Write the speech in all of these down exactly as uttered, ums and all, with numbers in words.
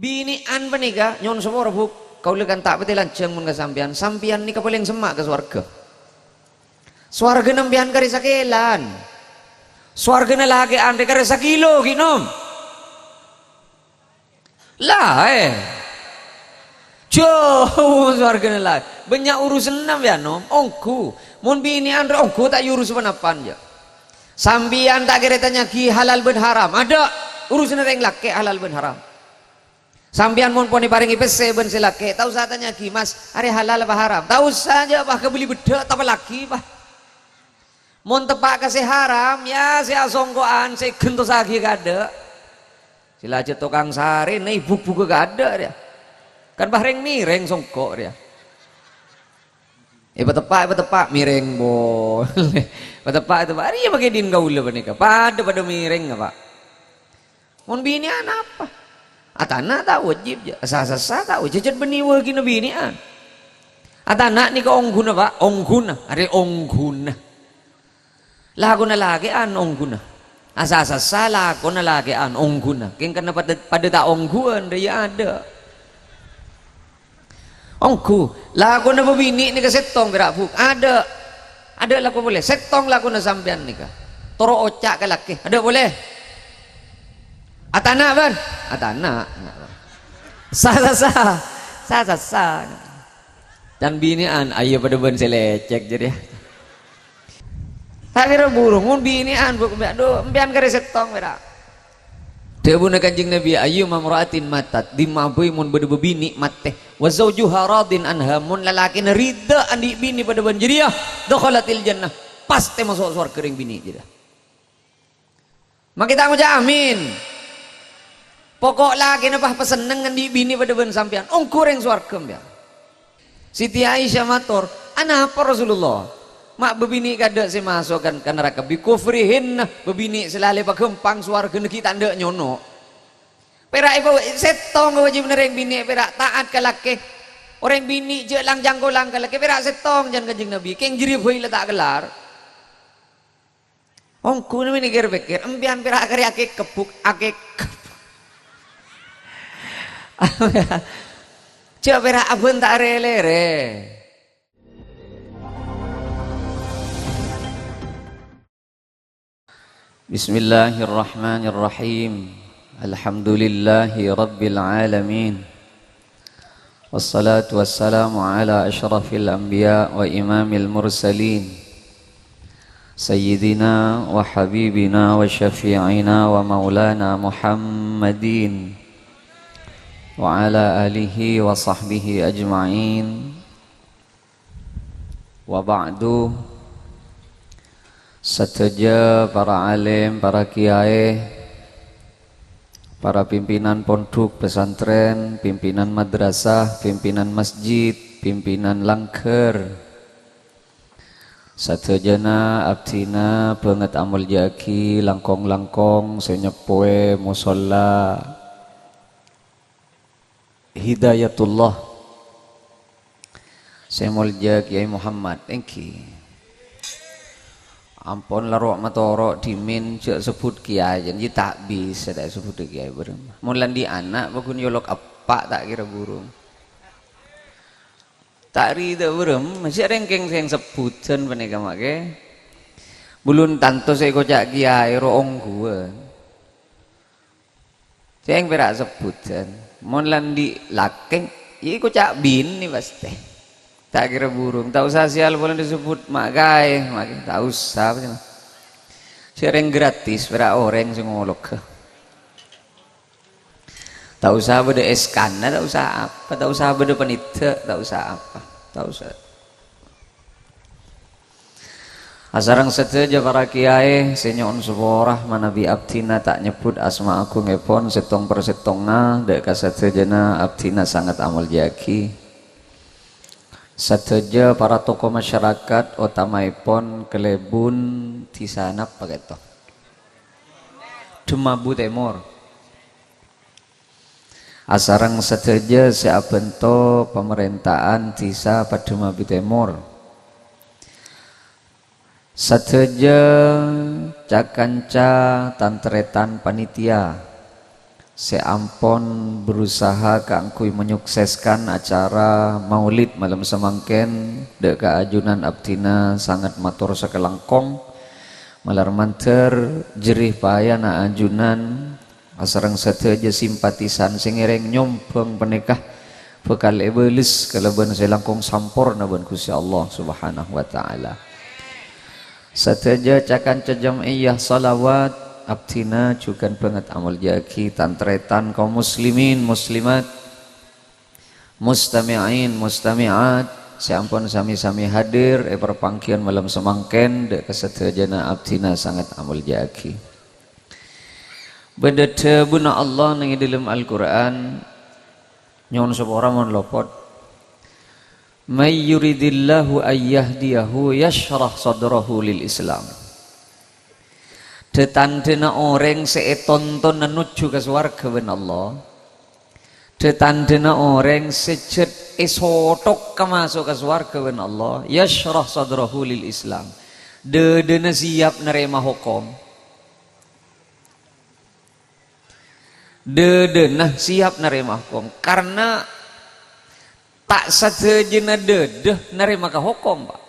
Binè'an panèka, nyo'on sapora, Bu'. Kaulâ kan ta' patè lanjhâng mon ka sampèyan. Sampèyan nèka palèng semma' ka sowarghâ. Sowarghâna sampèyan karè sakèlan. Sowarghâna lakè'an rè karè sakilo ghi' nom. La, eh. Jhâu sowarghâna la. Bânnya' urusanna sampèyan, nom. Ongghu. Mon binè'an rè ongghu ta' èurus pa-napan, jâ. Sampèyan ta' kèra ètanya'aghi halal bân haram. Adâ', urusanna rèng lakè' halal bân haram. Sampèyan mon pon èparèngè pèssè bân sè lakè', ta' osa tanya'aghi, "Mas, arè halal apa haram?" Ta' osa, jâ, pas kabelli beddhâ', tapallaghi, pas. Mon teppa' ka sè haram, ya, sè asongko'an, sè èghentosaghi kaadâ'. Sè la jhât tokang sarè, nè buk-buka kaadâ', rèya. Kan pas rèng-mèrèng songko', rèya. Èpateppa', èpateppa', mèrèng polè. Pateppa', èteppa'. Arèya makè dhin kaulâ panèka. Padâ-padâ mèrèng, apa? Mon binè'an apa? Atana' ta' wajib, jâ. Sa-sassa ta' wajib, jhât bânnè wâgina binè'an. Atana' nèka ongghuna, Pa'. Ongghuna. Arè ongghuna. Lakona lakè'an ongghuna. Asa-sassa lakona lakè'an ongghuna. Kèng karna padâ, padâ ta' ongghuwân, rèya adâ'. Ongghu, lakona bâbinè' nèka sèttong pèra', Bu'. Adâ'. Adâ' lako polè. Sèttong lakona sampèyan nèka. Toro' oca' ka lakè. Adâ' polè. Atana', bân. Atana'. Sa-sassa. Sa-sassa. Can binè'an, ayo padâ bân sè lècèk jârèya. Ta' kèra burung, mon binè'an, Bu', adhu, sampèyan karè sèttong, pèra'. Dhâbuna Kanjeng Nabi, "Ayyuma mra'atin matat," dimma bhâi mon bâdâ bâbinè' matè, "wa zawjuha radin anha," mon lalakèna ridha andi' binè padâ bân jârèya, "dakhalatil jannah," pastè maso' sowarghâ rèng binè' jârèya. Makè ta' ngoca' amin. Poko' lakèna pas pasenneng andi' binè padâ bân sampèyan. Ongghu rèng sowarghâ, sampèyan. Siti Aisyah mator, "Anapa Rasulullah? Ma' bâbinè' kaadâ' sè maso' ka, ka naraka bi kufrihinna, bâbinè' sè lalè paghâmpang sowarghâna ghi' ta' endâ' nyono'." Pèra' èpa-, sèttong kawâjibhânna rèng binè', pèra' ta'at ka lakè. Orèng binè' jâ' lang-cangkolang ka lakè, pèra' sèttong can Kanjeng Nabi. Kèng jârèya bhâi la ta' kellar. Ongghu nèka mènèkèr-pèkkèr, empèyan pèra' karè akèkèp, Bu', akèkèp. Jâ' pèra' abân ta' rè-lèrè. Bismillahirrahmanirrahim. Alhamdulillahi rabbil alamin. Wassalatu wassalamu ala asyrafil anbiya wa imamil mursalin, sayyidina wa habibina wa syafi'ina wa maulana Muhammadin, wa ala alihi wa sahbihi ajma'in. Wa ba'du, sadhâjâ para alim, para kiyaè, para pimpinan pondhuk pesantren, pimpinan madrasah, pimpinan masjid, pimpinan langghâr, sadhâjâna abdhina bângèt amoljâ'aghi langkong-langkong sè nyeppowè mosolla Hidayatullah. Sè moljâ Kiai Muhammad, èngghi. Ampon la ro' matoro' dhimèn, jâ' sebbhut kiai, jân jiyâ ta' bisa ta' sebbhut kiai bârâmma. Mon la andi' ana', paggun yolok eppa' ta' kèra burung. Ta' ridha bârâmma, jâ' rèngkèng sè sebbhudhân panèka, ma' kè. Bulun tanto sè èkoca' kiai ro' ongghuwân. Sèng pèra' sebbhudhân. Mon la andi' lakèng, iyâ èkoca' binè pastè. Ta' kèra burung, ta' osa sèyal polana sebbhut ma' kaè, ma' kaè, ta' osa, apa sè ma-, sè rèng gratis, pèra' orèng sè ngolok. Ta' osa bâdâ èskana, ta' osa apa, ta' osa bâdâ panèddhâ, ta' osa apa, ta' osa. Asareng sadhâjâ para kiyaè sè nyo'on sapora manabi abdhina ta' nyebbhut asma agungngèpon sèttong per sèttongnga, dâ' ka sadhâjâna abdhina sanget amoljâ'aghi. Sadhâjâ para tokoh masyarakat, otamaèpon kalèbun dhisa napa kèto? Dhemabu Tèmor. Asareng sadhâjâ sè abhânto pamarènta'an dhisa Padhemabu Tèmor. Sadhâjâ ca-kanca tan-tarètan panitia. Sè ampon berusaha kaangghuy menyukseskan acara maulid malem samangkèn, dâ' ka ajunan abdhina sanget mator sakalangkong. Malar mandhâr jerrè payana ajunan asareng sadhâjâ simpatisan sè ngèrèng nyombhâng panèka bhâkal èbâles kalabân sè langkong samporna bân Ghustè Allah Subhanahu wa Ta'ala. Sadhâjâ ca-kanca jam'iyah shalawat, abdhina jhughân bângèt amolja'aghi tan-tarètan kaum muslimin muslimat, mustami'in mustami'at, sè ampon sami-sami hadir è parpangghiyân malem samangkèn, dâ' ka sadhâjâna abdhina sanget amolja'aghi. Bâdâ dhâbuna Allah neng è dâlem Al-Qur'an, nyo'on sapora mon lopot. "May yuridillahu ayyahdiyahu yashrah sadrahu lil Islam." Dhâ-tandhâna orèng sè ètontona nojjhu ka sowarghâ bân Allah. Dhâ-tandhâna orèng sè jhât èsothok ka maso' ka sowarghâ bân Allah, yashrah sadrahu lil Islam. Dâdâna siap narèma hokom. Dâdâna siap narèma hokom. Karna ta' sadhâjâna dâdâ narèma ka hokom, Pa'.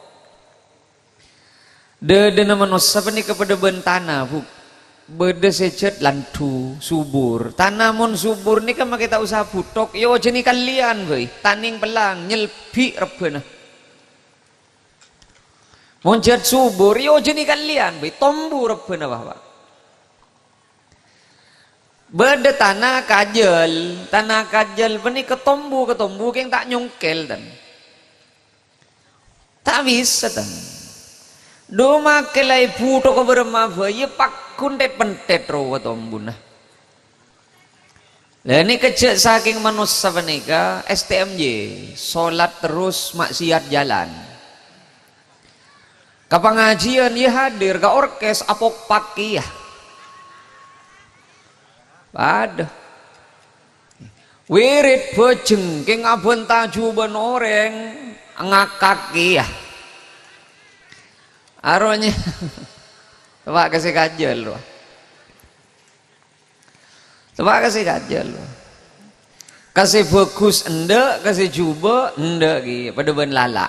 Dâdâna manossa panèka padâ bân tana, Bu. Bâdâ sè jhât landhu, subur. Tana mon subur nèka makè ta' osa buthok, èojhâni kallèyan bhâi, tanèng pellang, nyelbi' rebbhâna. Mon jhât subur, èojhâni kallèyan bhâi, tombu rebbhâna, Pa'. Bâdâ tana kajâl, tana kajâl panèka tombu-katombu kèng ta' nyongkèl, tan. Ta' bisa, tan. Dhu makè la èbuthok bârâmma bhâi, pagghun thèt-penthèt rowa tombuna. Lah, nèka jhâ' sakèng manossa panèka, S T M J, solat terros maksiat jhâlân. Ka pangajiyân, iyâ hadir, ka orkes apokpak kèya. Padâ. Wirid bhâjheng kèng abhânta jhubâ'na orèng ngakak kèya. Aronya. Coba' ka sè kajâl, rowa. Coba' ka sè kajâl, rowa. Ka sè bhâghus endâ', ka sè jhubâ' endâ' kèya, padâ bân lala'.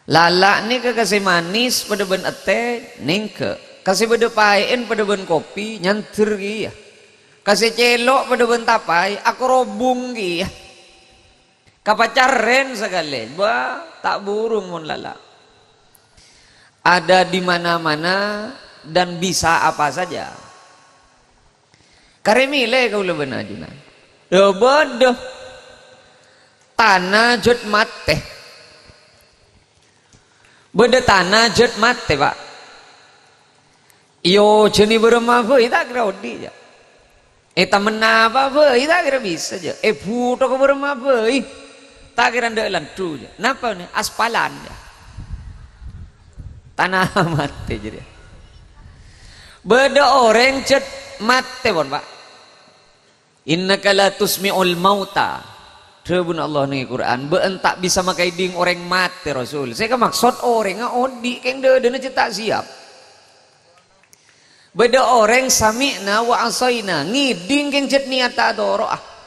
Lala' nèka ka sè manis padâ bân ètè, nèngghâ'. Ka sè bâdâ paè'en padâ bân kopi, nyandher kèya. Ka sè cèlo' padâ bân tapay, akorobhung kèya. Kapacarrèn sakalè, bâ, ta' burung mon lala'. Ada di mana-mana dan bisa apa saja. Karè mèlè kaulâ bân ajunan. Lho, bâdâ. Tana jhât matè. Bâdâ tana jhât matè, Pa'. Èojhâni bârâmma bhâi, ta' kèra odi', jâ. Ètamenna apa bhâi, ta' kèra bisa, jâ. Èbuthok bârâmma bhâi, ta' kèra endâ' landhu, jâ. Napa, nè? Aspalan, jâ. Tana matè jârèya. Bâdâ orèng jhât matè, pon, Pa'. "Innaka la tusmi'ul mauta." Dhâbuna Allah neng Qur'an, "Bâ'na ta' bisa makaèdhing orèng matè, Rasul." Sè èkamaksod orèngnga odi', kèng dâdâna jhât ta' siap. Bâdâ orèng sami'na wa asaina, ngèdhing kèng jhât niyat ta' atoro'a.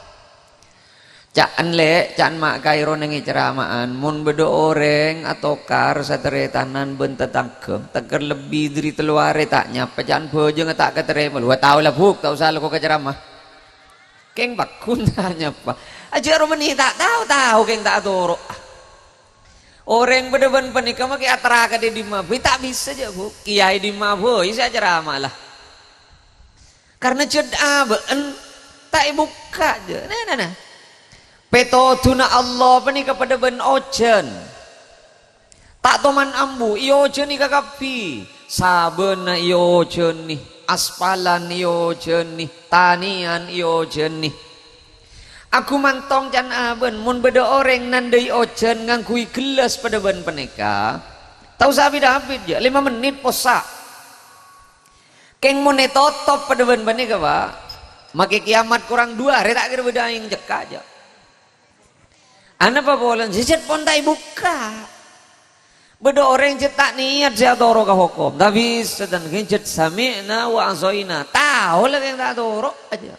Ca'na lè', ca'na Ma' Kairo neng è cerama'an, mon bâdâ orèng atokar sataretanan bân tatangghâ, tèkèr lebbi dhâri tello arè ta' nyapa, ca'na bhâjângnga ta' katarèma. Lho, tao la, Bu', ta' osa lako ka ceramah. Kèng pagghun ta' nyapa. Ajâ' rowa bânnè ta' tao, tao kèng ta' atoro'. Orèng padâ bân panèka makè aterragâ è dimma bhâi, ta' bisa jâ', Bu'. Kèyaè dimma bhâi sè acerama la. Karna jhât abâ'na ta' èbukka' jâ'. Nah, nah, nah. Pètodhuna Allah panèka padâ bân ojhân. Ta' toman ambu, èojhâni kakabbhi. Sabâna èojhâni, aspalan èojhâni, tanèyan èojhâni. Aghumantong can abâ'na, mon bâdâ orèng nandhâi ojhân ngangghuy ghellas padâ bân panèka, ta' osa abit-abit, jâ, lèma mennit possa'. Kèng mon ètotop padâ bân panèka, Pa', makè kèyamat korang duwâ arè ta' kèra bâdâ aèng cekka', jâ. Anapa polana? Jhât pon ta' èbukka'. Bâdâ orèng jhât ta' niyat sè atoro' ka hokom. Ta' bisa, tan, kèng jhât sami'na wa asaina. Tao la kèng ta' atoro' ajâ.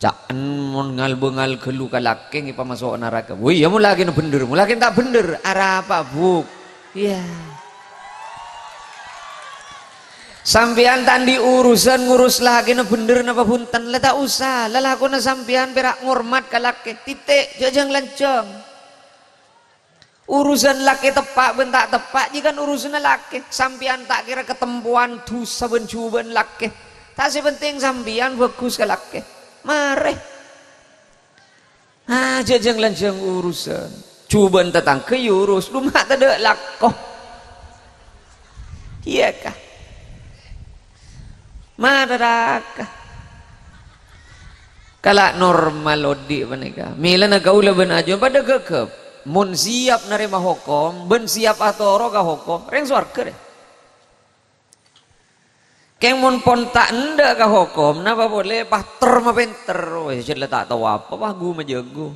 Ca'en mon ngal-bengal ghâllu ka lakè èpamaso' naraka. Woi, ya mon lakèna bhendher, mon lakèna ta' bhendher, arapa, Bu'? Iyâ. Sampèyan ta' andi' urusan ngurus lakèna bhendher napa bhunten, la ta' osa. Lalakonna sampèyan pèra' ngormat ka lakè, titik, jhâ' jhâng-lanjhâng. Urusan lakè teppa' bân ta' teppa' jiyâ kan urusanna lakè. Sampèyan ta' kèra katempowan dhusa bân jhubâ'ân lakè. Ta' sè pentèng sampèyan bhâghus ka lakè. Marè. Ah, jhâ' jhâng-lanjhâng urusan. Jhubâ'ân tatangghâ èurus, dhu ma' tadâ' lako. Iyâ, Ka'? Mararaka. Kala' normal odi' panèka. Mèlana kaulâ bân ajunan padâ ghâghâp. Mon siap narèma hokom, bân siap atoro' ka hokom, rèng sowarghâ rè. Kèng mon pon ta' endâ' ka hokom, napa polè pater mapènter, wes jhâ' la ta' tao apa, wah, gu majâghu.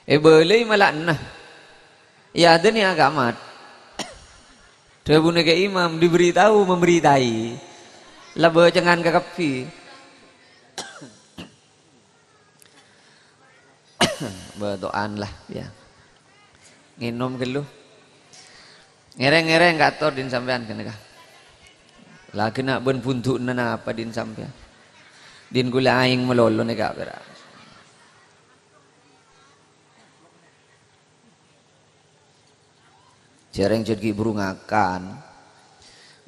Èbâlâi mala'na. Èadhâni akamat. Dhâbuna Kè Imam, diberitahu memberitai. La bâcèngan kakabbhi. Bâto'an la, ya. Ngènom ghâllu. Ngèrèng-ngèrèng kator din sampèyan ghânèka. La ghâna' bân bhundu'na napa din sampèyan. Din kaulâ aèng malolo nèka pèra'. Jhârèng jhât ghi' buru ngakan.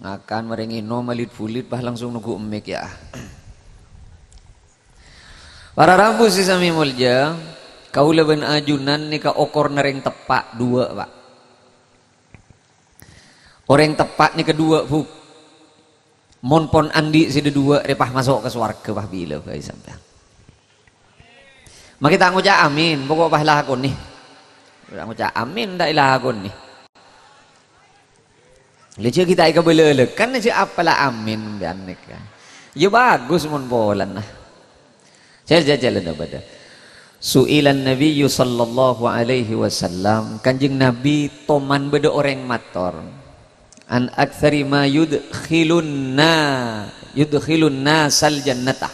Ngakan marè ngènom alit-bulit, pas langsung nunggu' emmik, ya. Para rabu sè samè molja, kaulâ bân ajunan nèka okorna rèng teppa' duwâ', Pa'. Orèng teppa' nèka duwâ', Bu'. Mon pon andi' sè dhâduwâ' rè pas maso' ka sowarghâ, pas bilâ bhâi sampèyan. Makè ta' ngoca' amin, pokok pas lakonè. Ta' ngoca' amin, ta' èlakonè. Lè jhâ' ghi' ta' èkabâlâlâ, kan jhâ' apala amin, sampèyan nèka. Ya bagus mon polana. Jhâ-, jhâ-, jhâ' la bâdâ. Su'ilan Nabiyyu sallallahu alaihi wasallam, Kanjeng Nabi toman bâdâ orèng mator. An aktsari ma yudkhilun na-, yudkhilun nasal jannata.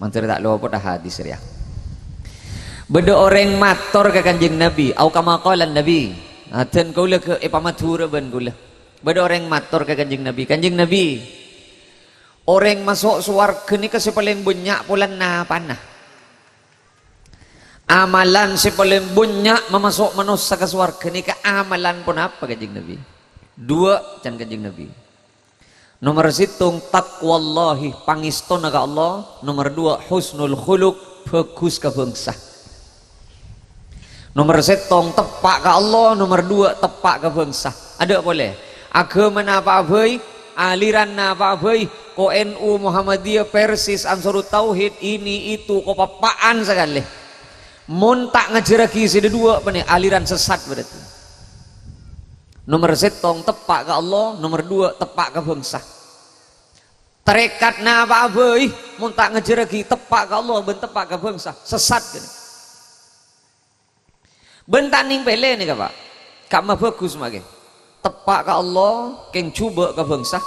Mandhâr ta' lopot hadis rèya. Bâdâ orèng mator ka Kanjeng Nabi, au kama qala Nabi. Adân kaulâ ghâ-, èpamadhurâ bân kaulâ. Bâdâ orèng mator ka Kanjeng Nabi, "Kanjeng Nabi, orèng maso' sowarghâ nèka sè palèng bânnya' polana napana?" Amalan sè palèng bânnya' mamaso' manossa ka sowarghâ nèka amalan ponapa, Kanjeng Nabi? Duwâ', can Kanjeng Nabi. Nomer sèttong, taqwallahi, pangèstona ka Allah. Nomer duwâ', husnul khuluq, bhâghus ka bhângsa. Nomer sèttong, teppa' ka Allah. Nomer duwâ', teppa' ka bhângsa. Adâ' polè. Aghâma napa'a bhâi, aliran napa'a bhâi, ko N U, Muhammadiyah, Persis, Ansarut Tauhid, ini, itu, ko pappa'an sakalè. Mon ta' ngajhârraghi sè dhâduwâ' panè, aliran sessat berarti. Nomer sèttong, teppa' ka Allah. Nomer duwâ', teppa' ka bhângsa. Tarèkat napa'a bhâi, mon ta' ngajhârraghi teppa' ka Allah bân teppa' ka bhângsa, sessat ghânèka. Bân ta' nèng pèlè nèka, Pa'. Kamma bhâghus makè. Teppa' ka Allah, kèng jhubâ' ka bhângsa.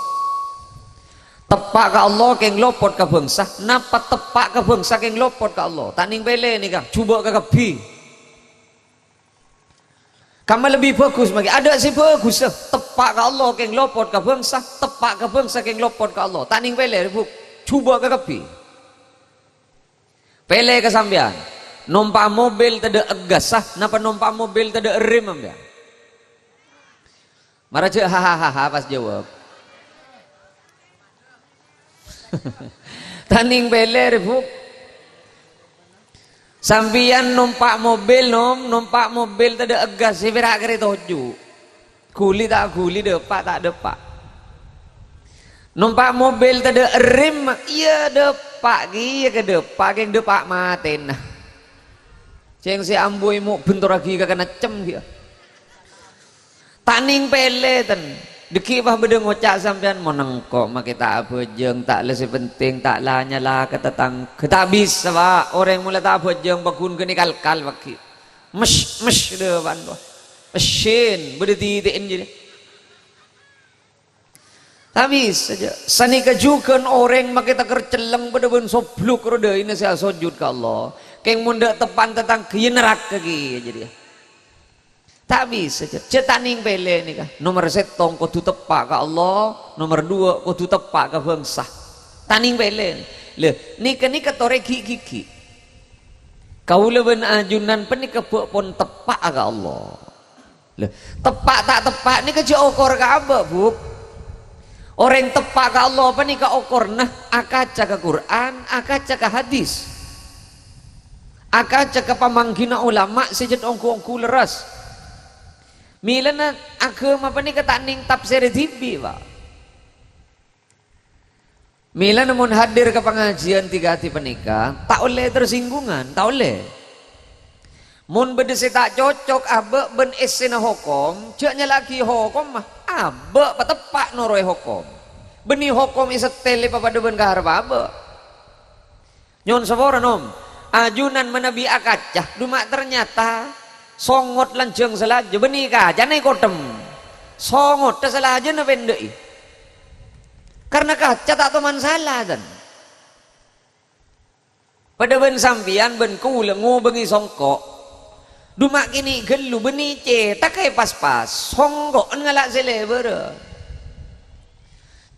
Teppa' ka Allah, kèng lopot ka bhângsa. Napa teppa' ka bhângsa, kèng lopot ka Allah? Ta' nèng pèlè nèka, jhubâ' kakabbhi. Kamma lebbi bhâghus makè. Adâ' sè bhâghussa, teppa' ka Allah, kèng lopot ka bhângsa. Teppa' ka bhângsa, kèng lopot ka Allah. Ta' nèng pèlè, Bu'. Jhubâ' kakabbhi. Pèlè ka sampèyan, nompa' mobil tadâ' eggassa, napa nompa' mobil tadâ' rem sampèyan? Mara jhâ' hahahaha pas jâwâb. Ta' nèng pèlè rè, Bu'. Sampèyan nompa' mobil, Nom, nompa' mobil tadâ' eggas, sè pèra' karè toju'. Ghuli ta' ghuli, dâpa' ta' dâpa'. Nompa' mobil tadâ' rem, iyâ dâpa' kèya ka dâpa', kèng dâpa' matèna. Cèng sè ambu èmo' bhentorraghi ka kanèccem kèya. Ta' nèng pèlè, ten. Dâgghi' pas bâdâ ngoca' sampèyan, "Mon engko' makè ta' abhâjâng, ta' la sè pentèng, ta' la nyala ka tatangghâ." Ta' bisa, Pa'. Orèng mon la ta' abhâjâng, paggun ghânèka kal-kal paghi'. Mes, mes, dâ' bân, Pa'. Esin, bâdâ titi'en jârèya. Ta' bisa, jâ'. Sanèka jhughân orèng makè tèkèr cellèng padâ bân sobluk rowa dâina sè asojud ka Allah. Kèng mon dâ' teppa'na tatangghâ, iyâ naraka kèya jârèya. Ta' bisa, jâ'. Jâ' ta' nèng pèlè nèka. Nomer sèttong kodhu teppa' ka Allah, nomer duwâ' kodhu teppa' ka bhângsa. Ta' nèng pèlè. Lha, nèka-nèka torè ghi'-gighi'. Kaulâ bân ajunan panèka bâ' pon teppa'a ka Allah. Lha, teppa' ta' teppa' nèka jâ' okor ka abâ', Bu'. Orèng teppa' ka Allah panèka okorna akaca ka Qur'an, akaca ka hadis. Akaca ka pamangghina ulama sè jâ' ongghu-ongghu lerres. Mèlana aghâma panèka ta' nèng tafsir dhibi', Pak. Mèlana mon hadir ka pangajiyân dhika-dhika panèka, ta' ollè tersinggungan, ta' ollè. Mon bâdâ sè ta' cocok abâ' bân èssèna hokom, jâ' nyala'aghi hokomma, abâ' pateppa' noro'è hokom. Bânnè hokom èsèttèl èpapadâ bân karebbhâ abâ'. Nyo'on sapora, Nom. Ajunan manabi akaca, duma' ternyata songot lanjhâng salajâ, bânnè kacana èkothèm. Songotta salajâna pèndâ'i. Karna kaca ta' toman sala, tan. Padâ bân sampèyan bân kaulâ ngobângè songko'. Duma' kènè' ghâllu bânnè cèthagghâ èpas-pas, songko'en ngala' sè lèbârrâ.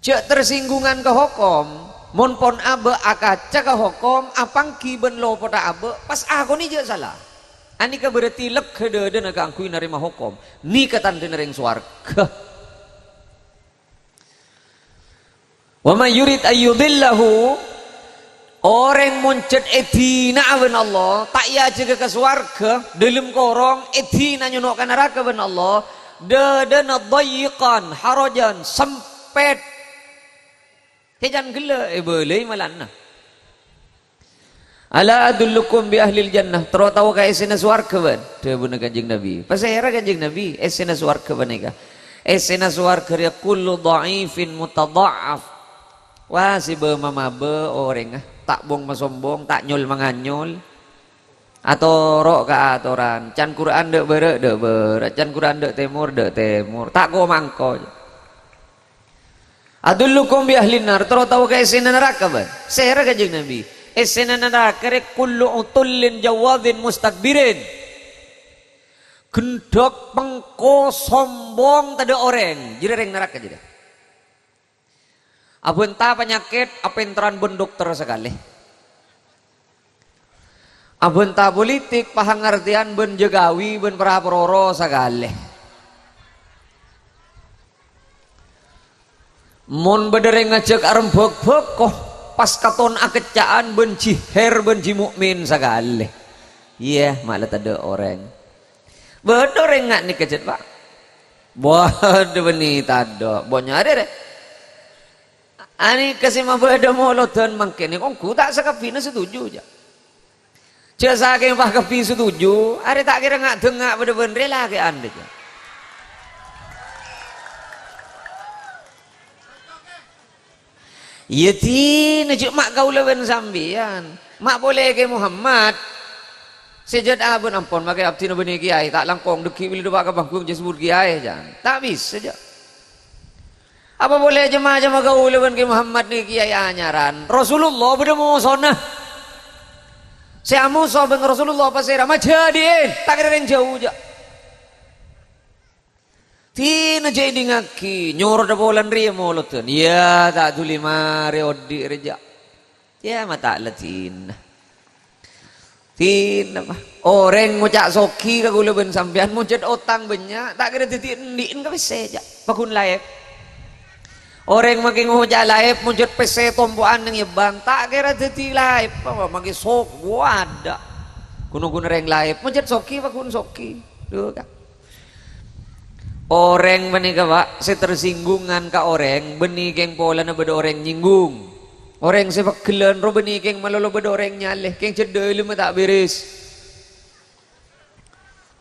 Jâ' tersinggungan ka hokom, mon pon abâ' akaca ka hokom, apangghi bân lopota abâ', pas akonè jâ' sala. Anèka berarti legghâ dâdâna kaangghuy narèma hokom. Nèka tandhâna rèng sowarghâ. "Wa may yurid ayyudillahu," orèng mon jâ' èdina'a bân Allah, ta' èajhâghâ ka sowarghâ, dâlem korong, èdina nyono' ka naraka bân Allah, dâdâna dhayyiqan harajan, sempèt. Sè can ghellâ' èbâlâi malana. "Ala adullukum bi ahlil jannah," terro tao ka èssèna sowarghâ, bân? Dhâbuna Kanjeng Nabi. Pasèra Kanjeng Nabi, èssèna sowarghâ panèka? Èssèna sowarghâ rèya kullu dha'ifin mutadha'af. Wah, sè bâ-mamabâ orèngnga, ta' bong-masombong, ta' nyol-manganyol. Atoro' ka atoran. Can Qur'an dâ' bârâ', dâ' bârâ'. Can Qur'an dâ' tèmor, dâ' tèmor. Ta' ko-mangko. "Adullukum bi ahlin nar," terro tao ka èssèna naraka, bân? Sèra Kanjeng Nabi? Èssèna naraka rè kullu utullin jawwadin mustakbirin. Ghendhâk pengko sombong tadâ' orèng. Jârèya rèng naraka jârèya. Abânta panyakèt apènterran bân dokter sakalè. Abânta politik, pahangartèyan bân jâgawi bân paraparoro sakalè. Mon bâdâ rèng ngajhâk arembhâk bhâko, pas katon akecca'an bân jihèr bân ji mu'min sakalè. Iyâ, ma' la tadâ' orèng. Bâdâ orèng nga' nèka, jât, Pak? Bâdâ bânnè tadâ'. Bânnya' arè, rè. Anèka sè mabâdâ molodhân mangkèn, ongghu ta' sakabbhina setuju, jâ'. Jâ' sakèng pakabbhi setuju, arè ta' kèra nga'-dângnga' padâ bân rè lakè'an, jâ'. Iyâ, dinah jâ' ma' kaulâ bân sampèyan. Ma' polè Kè Muhammad. Sè jât abâ' ampon, makè abdhina bânnè kèyaè, ta' langkong dhâggi' bilâ dâpa' ka panggung jâ' sebbhut kèyaè, jân. Ta' bisa, jâ'. Apa polè jâ-majâmma kaulâ bân Kè Muhammad nèka kèyaè anyaran. Rasulullah bâdâ mosona. Sè amoso bân Rasulullah pasèra? Majâdi'in, ta' kèra rèng jâu, jâ'. Dinah jâ' èdingngaghi, nyorot polana rèya molodhân. Iyâ, ta' dhuli marè odi' rèya. Iyâ, ma' ta' la dinah. Dinah, Pak. Orèng ngoca' soghi ka kaulâ bân sampèyan, mon jât otang bânnya', ta' kèra dhâddhi endi'en ka pèssè, jâ'. Paghun laèp. Orèng makè ngoca' laèp, mon jât pèssè tompo'an neng è bank, ta' kèra dhâddhi laèp, apa makè sok, wadda. Ghun-ongghu rèng laèp, mon jât soghi, paghun soghi. Dhu, Ka'. Orèng panèka, Pak, sè tersinggungan ka orèng, bânnè kèng polana bâdâ orèng nyinggung. Orèng sè peggellân rowa bânnè kèng malolo bâdâ orèng nyalè, kèng jâ' dâlemma ta' bèrès.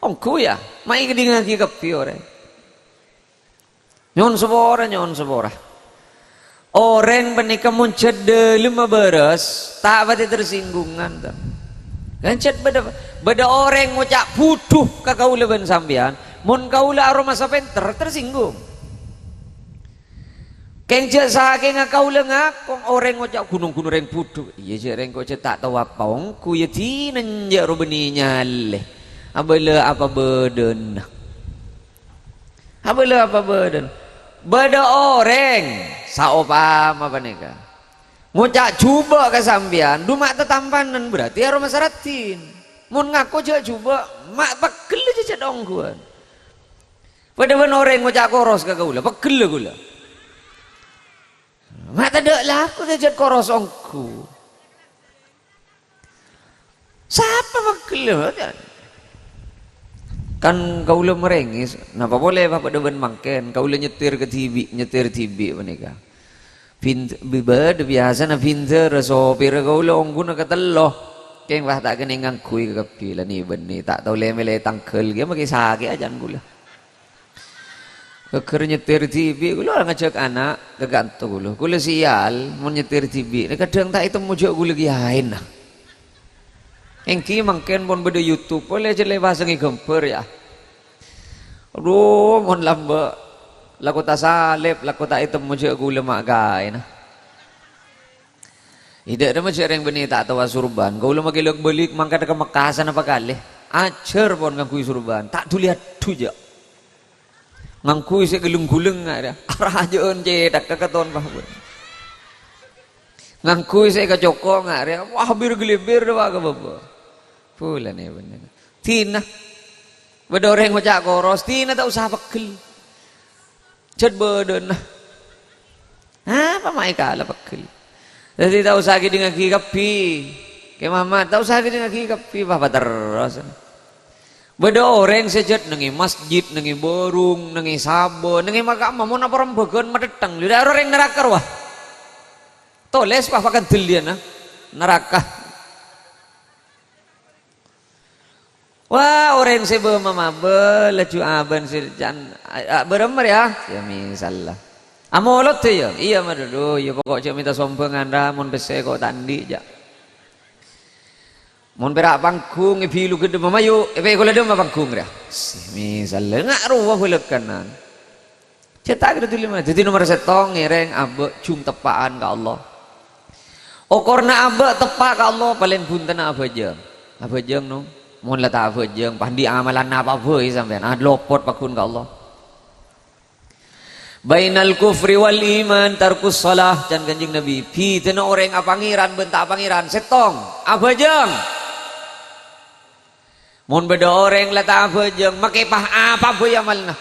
Ongghu, yâ, ma' èdingngaghi kabbhi orèng. Nyo'on sapora, nyo'on sapora. Orèng panèka mon jâ' dâlemma bârâs, ta' patè tersinggungan, to. Kan jâ' bâdâ, bâdâ orèng ngoca' budhu ka kaulâ bân sampèyan, mon kaulâ aromasa pènter, tersinggung. Kèng jhâ' sakènga kaulâ ngako, orèng ngoca' ghun-ongghuwân orèng budhu. Iyâ, jhâ' rèng ko' jhâ' ta' tao apa ongghu, iyâ dinah jhâ' robâ nyalè. Abâlâ apa bâdâna? Abâlâ apa bâdâna? Bâdâ orèng saopama panèka ngoca' jhubâ' ka sampèyan, dhu ma' tatampanan, berarti aromasa raddhin. Mon ngako jhâ' jhubâ', ma' pegghellâ jhâ' ongghuwân. Padâ bân orèng ngoca' koros ka kaulâ, pegghellâ kaulâ. Ma' tadâ' lako jhâ' koros ongghu. Sapa pegghellâ? Kan kaulâ marèngès, napa polè, Pak, padâ bân mangkèn, kaulâ nyetir kadhibi', nyetir dhibi' panèka. Bin-, bi-, bâdâ biyasana bhindhârâ sopirra kaulâ ongghuna katello. Kèng, Pak, ta' kènè' ngangghuy kabbhi, la nè-bânnè, ta' tao lè-mèlè tangghâl, kèya makè sakè' ajân kaulâ. Ghâgghâr nyetir dhibi', kaulâ ngajhâk ana' ka kanto kaulâ. Kaulâ sial, mon nyetir dhibi', kadhâng ta' ètemmo jhâ' kaulâ kèyaèna. Èngghi mangkèn pon bâdâ YouTube, polè jhâ' lè pasangè ghâmbhâr, yâ. Adhu, mon lambâ', lako tasalèp, lako ta' ètemmo jhâ' kaulâ ma' kaèna. È dâ'remma jhâ' rèng bânnè ta' tao asurban. Kaulâ makè lak-bâlik mangkada ka Mekkah sanapa kalè. Ajhâr pon ngangghuy surban. Ta' dhuli adhu jhâ'. Ngangghuy sè ghelleng-ghuleng arèya. Arajâ'ân cèthak ka katon, Pak. Ngangghuy sè kacokong arèya. Wah, bir-ghlibir, Pak, ka bâbâ. Polana bânnè. Dinah. Bâdâ orèng ngoca' koros, dinah ta' osa pegghel. Jhât bâdâna. Apa ma' èkala pegghel? Dhâddhi ta' osa kèdingngaghi kabbhi. Kè Mamat, ta' osa kèdingngaghi kabbhi, apa terros. Bâdâ orèng sè jhât neng è masjid, neng è bârung, neng è sabâ, neng è makamma, mon aparembhâghân matèttèng, lha dâ' orèng naraka rowa. Tolès, Pak, pakandelliyânna naraka. Wah, orèng sè bâ-, mamabâ, laju abân sè can-, a-, a-, bârâmma rèya? Yâ, misal la. Amolod, yâ? Iyâ, madhu, iyâ, poko' jhâ' mènta sombhângan, ra, mon pèssè ko' ta' andi', jhâ'. Mon pèra' panggung, èbilu ghâddhâ mamayu, èpèkola dâmma panggung, rèya. Sè misal la, nga' rowa bâlâkkanan. Cè' ta' kèra dhuli mara. Dhâddhi nomer sèttong, ngèrèng abâ' jhung teppa'an ka Allah. Okorna abâ' teppa' ka Allah, palèng bhuntenna abhâjâng. Abhâjâng, no. Mon la ta' abhâjâng, pandi amalan apa bhâi sampèyan. Ah, lopot pagghun ka Allah. "Bainal kufri wal iman tarkus shalah," can Kanjeng Nabi. Bhidhâna orèng apangèran bân ta' apangèran, sèttong, abhâjâng. Mon bâdâ orèng la ta' abhâjâng, makè pa-, apa bhâi amalna?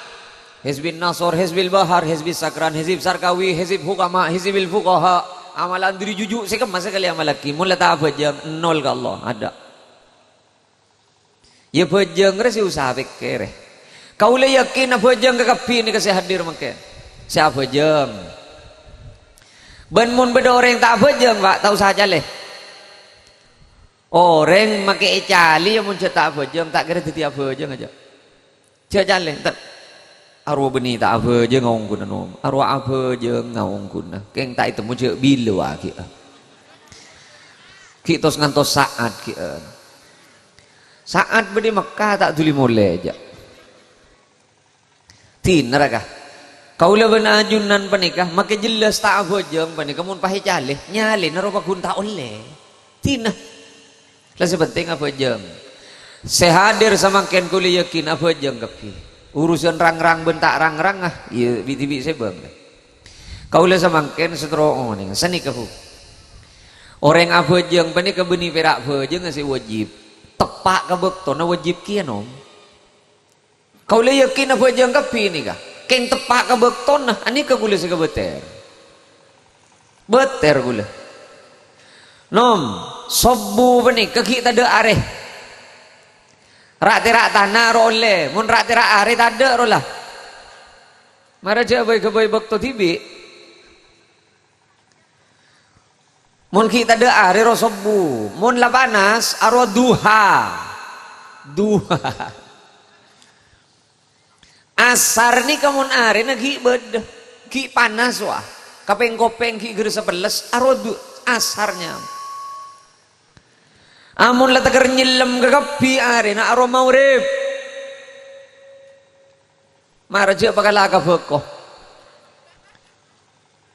Hizbin Nasr, Hizbil Bahar, Hizbis Sakran, Hizib Sarkawi, Hizib Hukama, Hizbil Fuqaha. Amalan dhâri juju' sè kemma sakalè amallaghi. Mon la ta' abhâjâng, nol ka Allah, adâ'. Yâ bhâjâng rè sè osa pèkkèrè. Kaulâ yakin abhâjâng ka kabbhi nèka sè hadir mangkèn. Sè abhâjâng. Bân mon bâdâ orèng ta' abhâjâng, Pak, ta' osa calè. Orèng makè ècalè, yâ, mon jhâ' ta' abhâjâng, ta' kèra dhâddhi abhâjâng, jhâ'. Jhâ' calè, ta-, arowa bânnè ta' abhâjâng ongghuwân, nom. Arowa abhâjâng ongghuwân. Kèng ta' ètemmo jhâ' bilâ, wah, ghi'. Ghi' tos ngantos sa'at, ghi'. Sa'at bâdâ è Mekkah ta' dhuli molè, jhâ'. Dinah ra, ka. Kaulâ bân ajunan panèka, makè jellas ta' abhâjâng panèka mon pas ècalè, nyalèna rowa ghun ta' ollè. Dinah. La sè pentèng abhâjâng. Sè hadir samangkèn kaulâ yakin abhâjâng kabbhi. Urusan rang-rang bân ta' rang-rang, ah, iyâ bi'-dhibi' sè bâng. Kaulâ samangkèn sè terro onèng, sanèka, Bu. Orèng abhâjâng panèka bânnè pèra' bhâjângnga sè wajib. Teppa' ka bâktona wajib kèya, nom. Kaulâ yakin abhâjâng kabbhi nèka. Kèng teppa' ka bâktona, anèka kaulâ sè kabâtèr. Bâtèr kaulâ. Nom, sobbhu panèka ghi' tadâ' arè. Ra'-tèra' tana ro ollè, mon ra'-tèra' arè tadâ' ro la. Mara jhâ' bhâi-ghâbây bâkto dhibi'. Mon ghi' tadâ' arè ro sobbhu, mon la panas, arowa duha. Duha. Asar nèka mon arèna ghi' bâdâ, ghi' panas, wah. Kapèng-kopèng ghi' ghâr sapellès, arowa du-, asarnya. Amon la tèkèr nyellem ka kabbhi arèna, arowa maghrib. Mara jhâ' pakala ka bâko.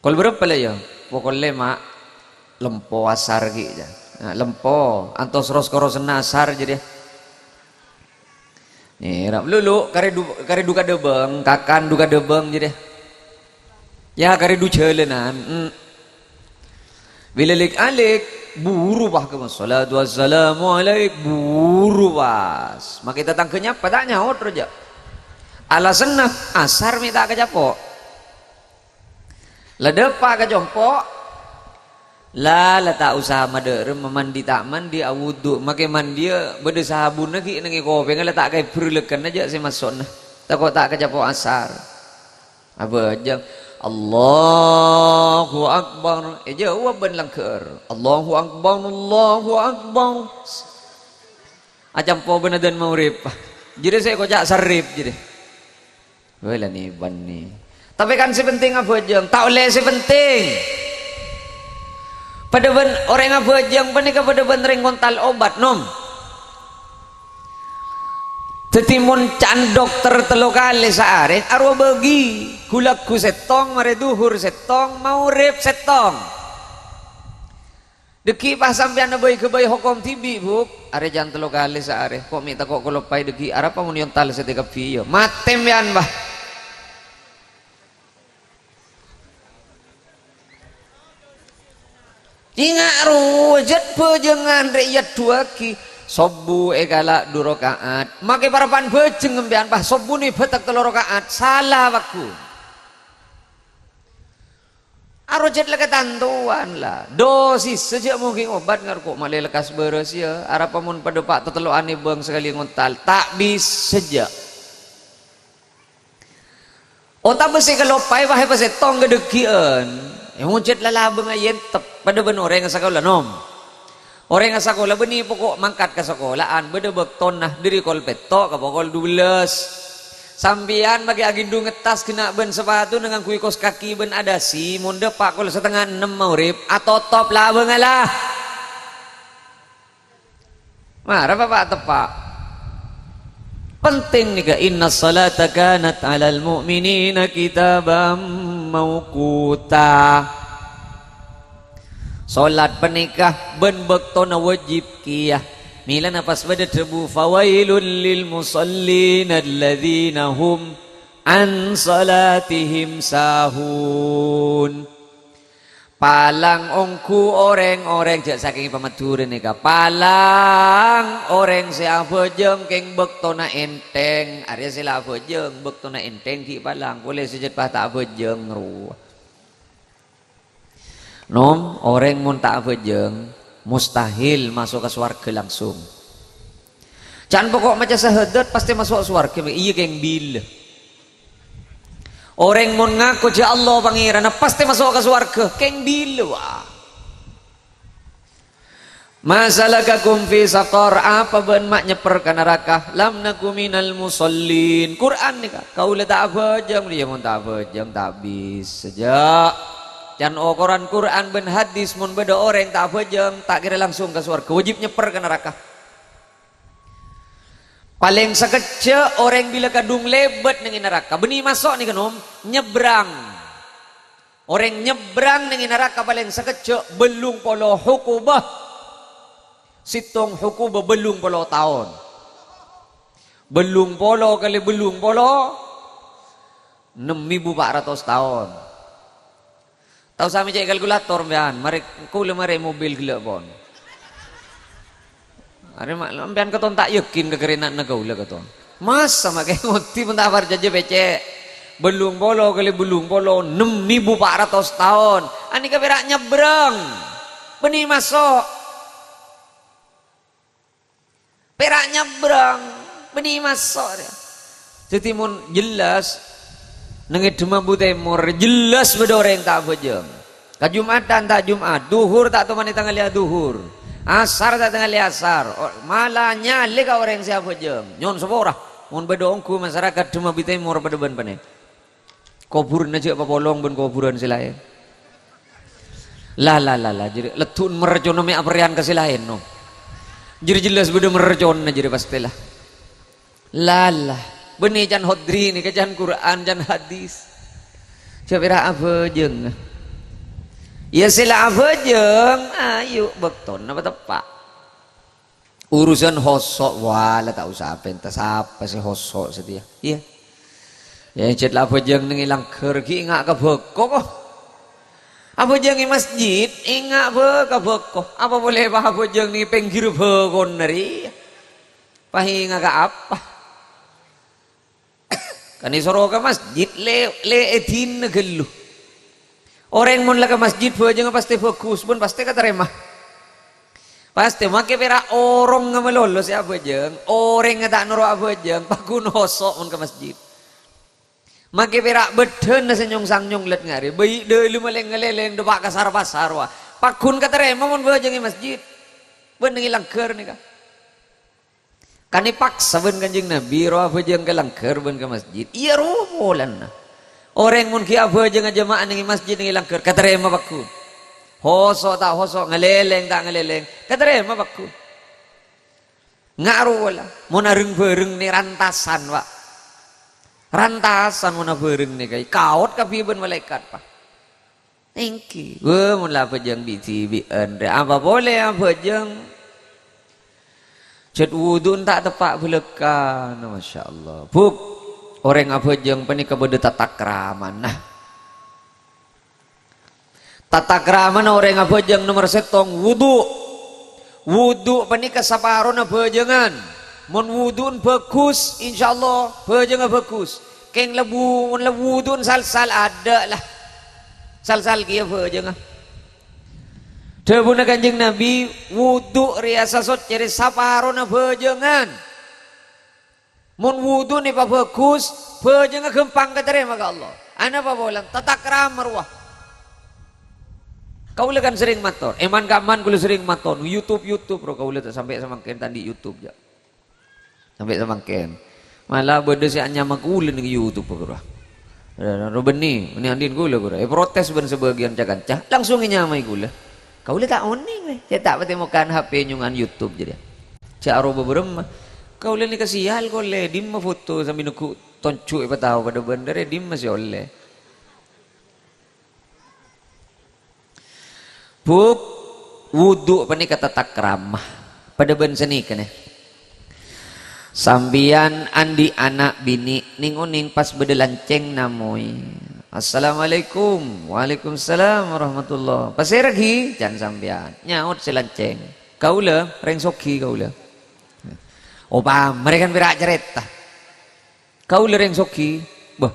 Pokol bârâmpa la, yâ? Pokol lèma'. Lempo asar ghi', yâ. Nah, lempo, antos ros-korosanna asar jârèya. Nèra, lulu, karè du-, karè du ka dhâbâng, kakan du ka dhâbâng jârèya. Yâ, karè du jhâlânan. Hmm. Bilâ lèk-alèk, buru pas ka sholatu wassalamu alaik, buru pas. Makè tatangghâ nyapa, ta' nyaot rajâ. Alasanna, asar mè' ta' kacapo'. La dâpa' ka compo'. La, la ta' osa madârem, mamandi ta' mandi, awudu', makè mandiyâ bâdâ sabunna ghi' neng è kopèngnga, la ta' kaèbhur lèkkanna jâ' sè maso'na. Tako' ta' kacapo' asar. Abhâjâng. "Allahu Akbar." Èjâwâb bân langghâr. "Allahu Akbar, Allahu Akbar." Acampo' bân adzan maghrib. Jârèya sè èkoca' sarrif jârèya. Wè, la nè-bânnè. Tapè kan sè penting abhâjâng, ta' ollè sè penting. Padâ bân orèng abhâjâng panèka padâ bân rèng ngontal obat, nom. Dhâddhi mon can dokter tello kalè saarè, arowa bâgi, ghu-lagghu sèttong, marè dhuhur sèttong, maghrib sèttong. Dhâggi' pas sampèyan abâi-ghâbây hokom dhibi', Bu'. Arè can tello kalè saarè. Ko' mè' tako' kaloppaè dhâggi', arapa mon èontal satèya kabbhi, yâ? Matè sampèyan, bâh. Ènga' rowa, jhât bhâjângan rè èaddhuwâghi. Sobbhu èkala' du raka'at. Makè parappa'na bhâjâng sampèyan, bâh, sobbhuna èbâtek tello raka'at. Sala, bâghu. Arojhât la katantowan, la. Dosissa jhâ' mongghi obat ngarko' malè lekkas bârâs, yâ. Arapa mon padâ pa' tatello'an è bâng sakalè ngontal? Ta' bisa, jhâ'. Otabâ sè kaloppaè, bâh, èpasèttong kadhâggi'ân. È, mon jhât lalabângnga èyèntep, padâ bân orèng asakola, nom. Orèng asakola bânnè poko' mangkat ka sakola'an, bâdâ bâktona dhâri kol pètto' ka pokol dubellâs. Sampèyan maghi aghindhung ettas ghenna' bân sapatuna ngangghuy kos kaki bân adhâsi, mon dâpa' kol satengnga ennem maghrib, atotop labângnga, la. Mara, Bapak, teppa'. Penting nèka, "Inna salata kanat 'alal mu'minina kitaban mauquta." Salat panèka bân bâktona wajib kèya. Mèlana pas bâdâ dhâbu, "Fawailul lil musallin alladzina hum an salatihim sahun." Palang ongghu orèng-orèng, jhâ' sakèng pamadhurâ nèka. Palang orèng sè abhâjâng kèng bâktona ènthèng. Arèya sè la abhâjâng, bâktona ènthèng ghi' palang. Polè sè jhât pas ta' abhâjâng rowa. Nom, orèng mon ta' abhâjâng, mustahil maso' ka sowarghâ langsung. Can poko' maca sahadat, pastè maso' sowarghâ, iyâ kèng bilâ. Orèng mon ngako jhâ' Allah Pangèranna, pastè maso' ka sowarghâ, kèng bilâ, wa. "Ma salakakum fi saqar?" Apa bâ'na ma' nyèpper ka naraka? "Lam naku minal musallin." Qur'an nèka, "Kaulâ ta' abhâjâng." Iyâ, mon ta' abhâjâng, ta' bisa, jhâ'. Can okoran Qur'an bân hadis, mon bâdâ orèng ta' abhâjâng, ta' kèra langsung ka sowarghâ, wajib nyèpper ka naraka. Palèng sakejjhâ' orèng bilâ kadhung lèbât neng è naraka, bânnè maso' nèka, nom, nyèbrang. Orèng nyèbrang neng è naraka palèng sakejjhâ' bâllung polo hukubah. Sèttong hukubah bâllung polo taon. Bâllung polo kalè bâllung polo, ennem èbu pa' ratos taon. Ta' osa mècè' kalkulator, sampèyan. Marè, kaulâ marè mobil ghellâ' pon. Arè ma', sampèyan katon ta' yakin ka karèna'anna kaulâ katon. Masa ma' kè ngodhi mon ta' parcajâ pècè'. Bâllung polo kalè bâllung polo, ennem èbu pa' ratos taon. Anèka pèra' nyèbrang. Bânnè maso'. Pèra' nyèbrang, bânnè maso' rèya. Dhâddhi mon jelas, neng è Dhemmabu Tèmor, jelas bâdâ orèng ta' abhâjâng. Ka Jum'atan ta' Jum'at, dhuhur ta' tomanè tangalèya dhuhur, asar ta' tangalèya asar, o-, mala nyalè ka orèng sè abhâjâng. Nyo'on sapora, mon bâdâ ongghu masarakat Dhemmabu Tèmor padâ bân panè. Kobhurânna jhâ' papolong bân kobhurân sè laèn. La, la, la, la, jârèya leddhu'na mercona mè' aperrèyan ka sè laèn, no. Jârèya jelas bâdâ mercona jârèya pastè, la. La, la, bânnè can Hodri nèka, can Qur'an, can hadis. Jhâ' pèra' abhâjâng. Iyâ, sè la abhâjâng, ayo, bâktona pateppa'. Urusan hoso', wah, la ta' osa apènta, sapa sè hoso' satèya? Iyâ. Iyâ, jhât la abhâjâng neng è langghâr ghi' enga' ka bhâko, ko. Abhâjâng è masjid, enga' bâ-, ka bhâko. Apa polè pas abhâjâng neng è pèngghir bhâkona rèya? Pas enga' ka apa? Kan èsoro ka masjid, lè-, lè-, è dinna ghâllu. Orèng mon la ka masjid bhâjângnga pastè bhâghus, bân pastè katarèma. Pastè, makè pèra' orongnga malolo sè abhâjâng, orèngnga ta' noro' abhâjâng, paggun hoso' mon ka masjid. Makè pèra' bâddhâna sè nyong-sanyong lèt ngarè, bâi' dhâlem malèng-ngalèlèng dâpa' ka sar-pasar, wah. Paggun katarèma mon bhâjâng è masjid. Bân neng è langghâr nèka. Kan èpaksa bân Kanjeng Nabi, rowa abhâjâng ka langghâr bân ka masjid. Iyâ, rowa polana. Orèng mon ghi' abhâjângnga jamaah neng è masjid neng è langghâr, katarèma paggun. Hoso' ta' hoso', ngalèlèng ta' ngalèlèng, katarèma paggun. Nga' rowa la, mon areng-bhâreng nè rantasan, Pak. Rantasan mon abhâreng nè kaè, kaot kabbhi bân malaèkat, Pak. Èngghi. Wah, mon la abhâjâng bi'-dhibi'ân rè, apa polè abhâjâng? Jhât wudu'na ta' teppa' bâlâkana, masyaallah. Bu', orèng abhâjâng panèka bâdâ tatakramana. Tatakramana orèng abhâjâng nomer sèttong, wudu'. Wudu' panèka saparona bhâjângan. Mon wudu'na bhâghus, insyaallah bhâjângnga bhâghus. Kèng la bu-, mon la wudu'na sal-sal, adâ' la. Sal-sal kèya bhâjângnga. Dhâbuna Kanjeng Nabi, "Wudu' rèya sasoccè rè saparona bhâjângan." Mon wudu'na èpabhâghus, bhâjângnga ghâmpang katarèma ka Allah. Anapa polana? Tatakrama rowa. Kaulâ kan serrèng mator, è man-ka'emman kaulâ serrèng mator, YouTube, YouTube, ro kaulâ ta' sampè' samangkèn ta' andi' YouTube, jâ'. Sampè' samangkèn. Mala bâdâ sè anyama kaulâ neng YouTube, ro. Ro bânnè, bânnè andi'na kaulâ, ro. Èprotes bân sabâgiyân ca-kanca, langsung ènyamaè kaulâ. Kaulâ ta' onèng, wè. Cè' ta' patè mokkan H P nyongan YouTube, jârèya. Jâ' arowa bârâmma. Kaulâ nèka sial kolè, dimma foto sambi neggu' tonjhu' èpatao padâ bân dârè dimma sè ollè. Bu', wudu' panèka tatakrama. Padâ bân sanèka, nè. Sampèyan andi' ana' binè', nèng-onèng pas bâdâ lancèng namoy. "Assalamualaikum." "Waalaikumsalam warahmatullah." "Pasèra, ghi?" can sampèyan. Nyaot sè lancèng. "Kaulâ, rèng soghi kaulâ." "Opama rè kan pèra' carèta." "Kaulâ rèng soghi." "Bâh,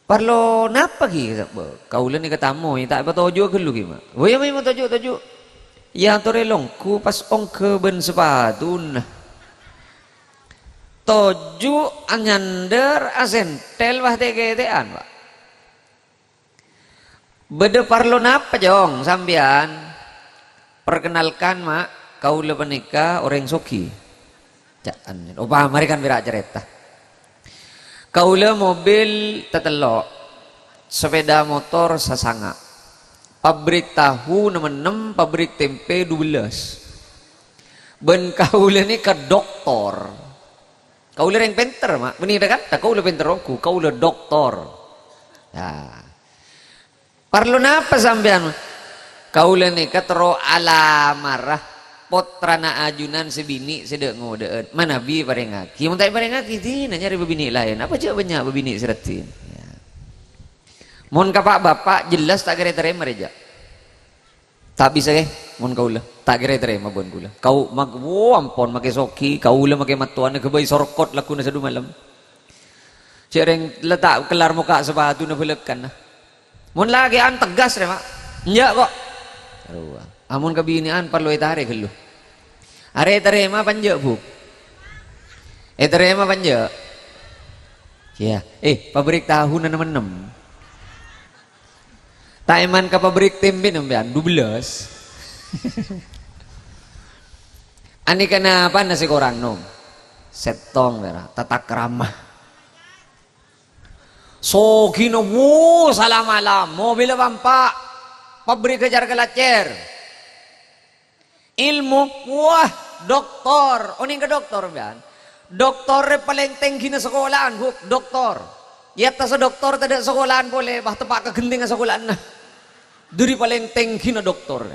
parlo napa, ghi?" "Bâh, kaulâ nèka tamoy, ta' èpatojuwâ ghâllu, ghi, Ma'." "Wâ, iyâ, Ma', toju', toju'." Èyatorè longghu pas ongghâ bân sapatuna. Toju' anyandâr, asèntèl, wah, tè'-kètè'an, Pak. "Bâdâ parlo napa, Cong, sampèyan?" "Perkenalkan, Ma', kaulâ panèka orèng soghi." Ca'an, opama rè kan pèra' carèta. "Kaulâ mobil tatello', sepeda motor sasanga', pabrik tahu nem-ennem, pabrik tempe dubellâs. Bân kaulâ nèka doktor." Kaulâ rèng pènter, Ma'. Bânnè dâ-, kan? Ta' kaulâ pènter ongghu, kaulâ doktor. Nah. "Parlo napa sampèyan, Ma'?" "Kaulâ nèka terro alamara pottrana ajunan sè binè' sè dâ'-ngodâ'ân. Manabi èparèngaghi. Mon ta' èparèngaghi, dinah nyarè bâbinè' laèn. Apa jâ' bânnya' bâbinè' sè raddhin?" Ya. Mon ka pa'-bapa', jelas ta' kèra ètarèma rèya. Ta' bisa, kè, mon kaulâ. Ta' kèra ètarèma bân kaulâ. Kau-, mak-, wo, ampon, makè soghi, kaulâ makè mattowana ghâbây sorkot lagghuna sadhu malem. Jâ' rèng la ta' kellar mokka' sapatuna bâlâkana. Mon lakè'an tegas, rè, Ma'. Enjâ', ko'. Arowa. Amon kabinè'an parlo ètarè ghâllu. Arè ètarèma apa enjâ', Bu'? Ètarèma apa enjâ'? Iyâ. Eh, pabrik tahuna nem-ennem. Ta' èman ka pabrik tempe sampèyan, dubellâs. Anèka napana sè korang, Nom? Sèttong, pèra', tatakrama. Soghina, wo, sala-mala, mobilla pa'-empa', pabrigghâ car-kalacèr. Ilmu, wah, doktor. Onèng ka doktor, sampèyan? Doktor rè palèng tèngghina sakola'an, Bu, doktor. È attassa doktor tadâ' sakola'an polè, wah, teppa' ka ghentèngnga sakola'anna. Dhâri palèng tèngghina doktor.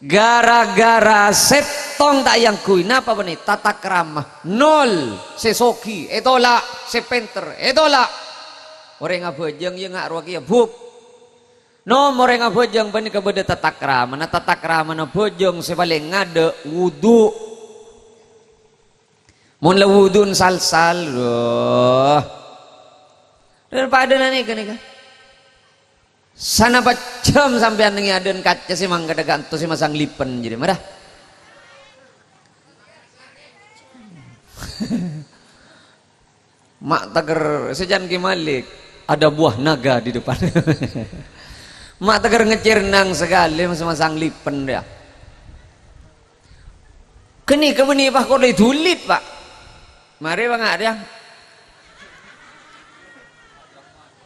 Gara-gara sèttong ta' èangghuy, napa bânnè? Tatakrama. Nol. Sè soghi ètola', sè pènter ètola'. Orèng abhâjâng, iyâ, nga' rowa kèya, Bu'. Nom orèng abhâjâng panèka bâdâ tatakramana, tatakramana bhâjâng sè palèng ngadâ' wudu. Mon la wudu'en sal-sal, lho. Dâ' padâna nèka, nèka. Sanapa jhâm sampèyan nèng è adâ'na kaca sè mangkadhâ kantos sè masang lipen jârèya, mara? Ma' tèghâr, sè can Ki Malik, ada buah naga di depan. Ma' tèghâr ngècèr nang sakalè, mas-, masang lipen, yâ. Ghânèka bânnè, Pa', kor èdulip, Pa'. Marè, Pa', nga' rèya.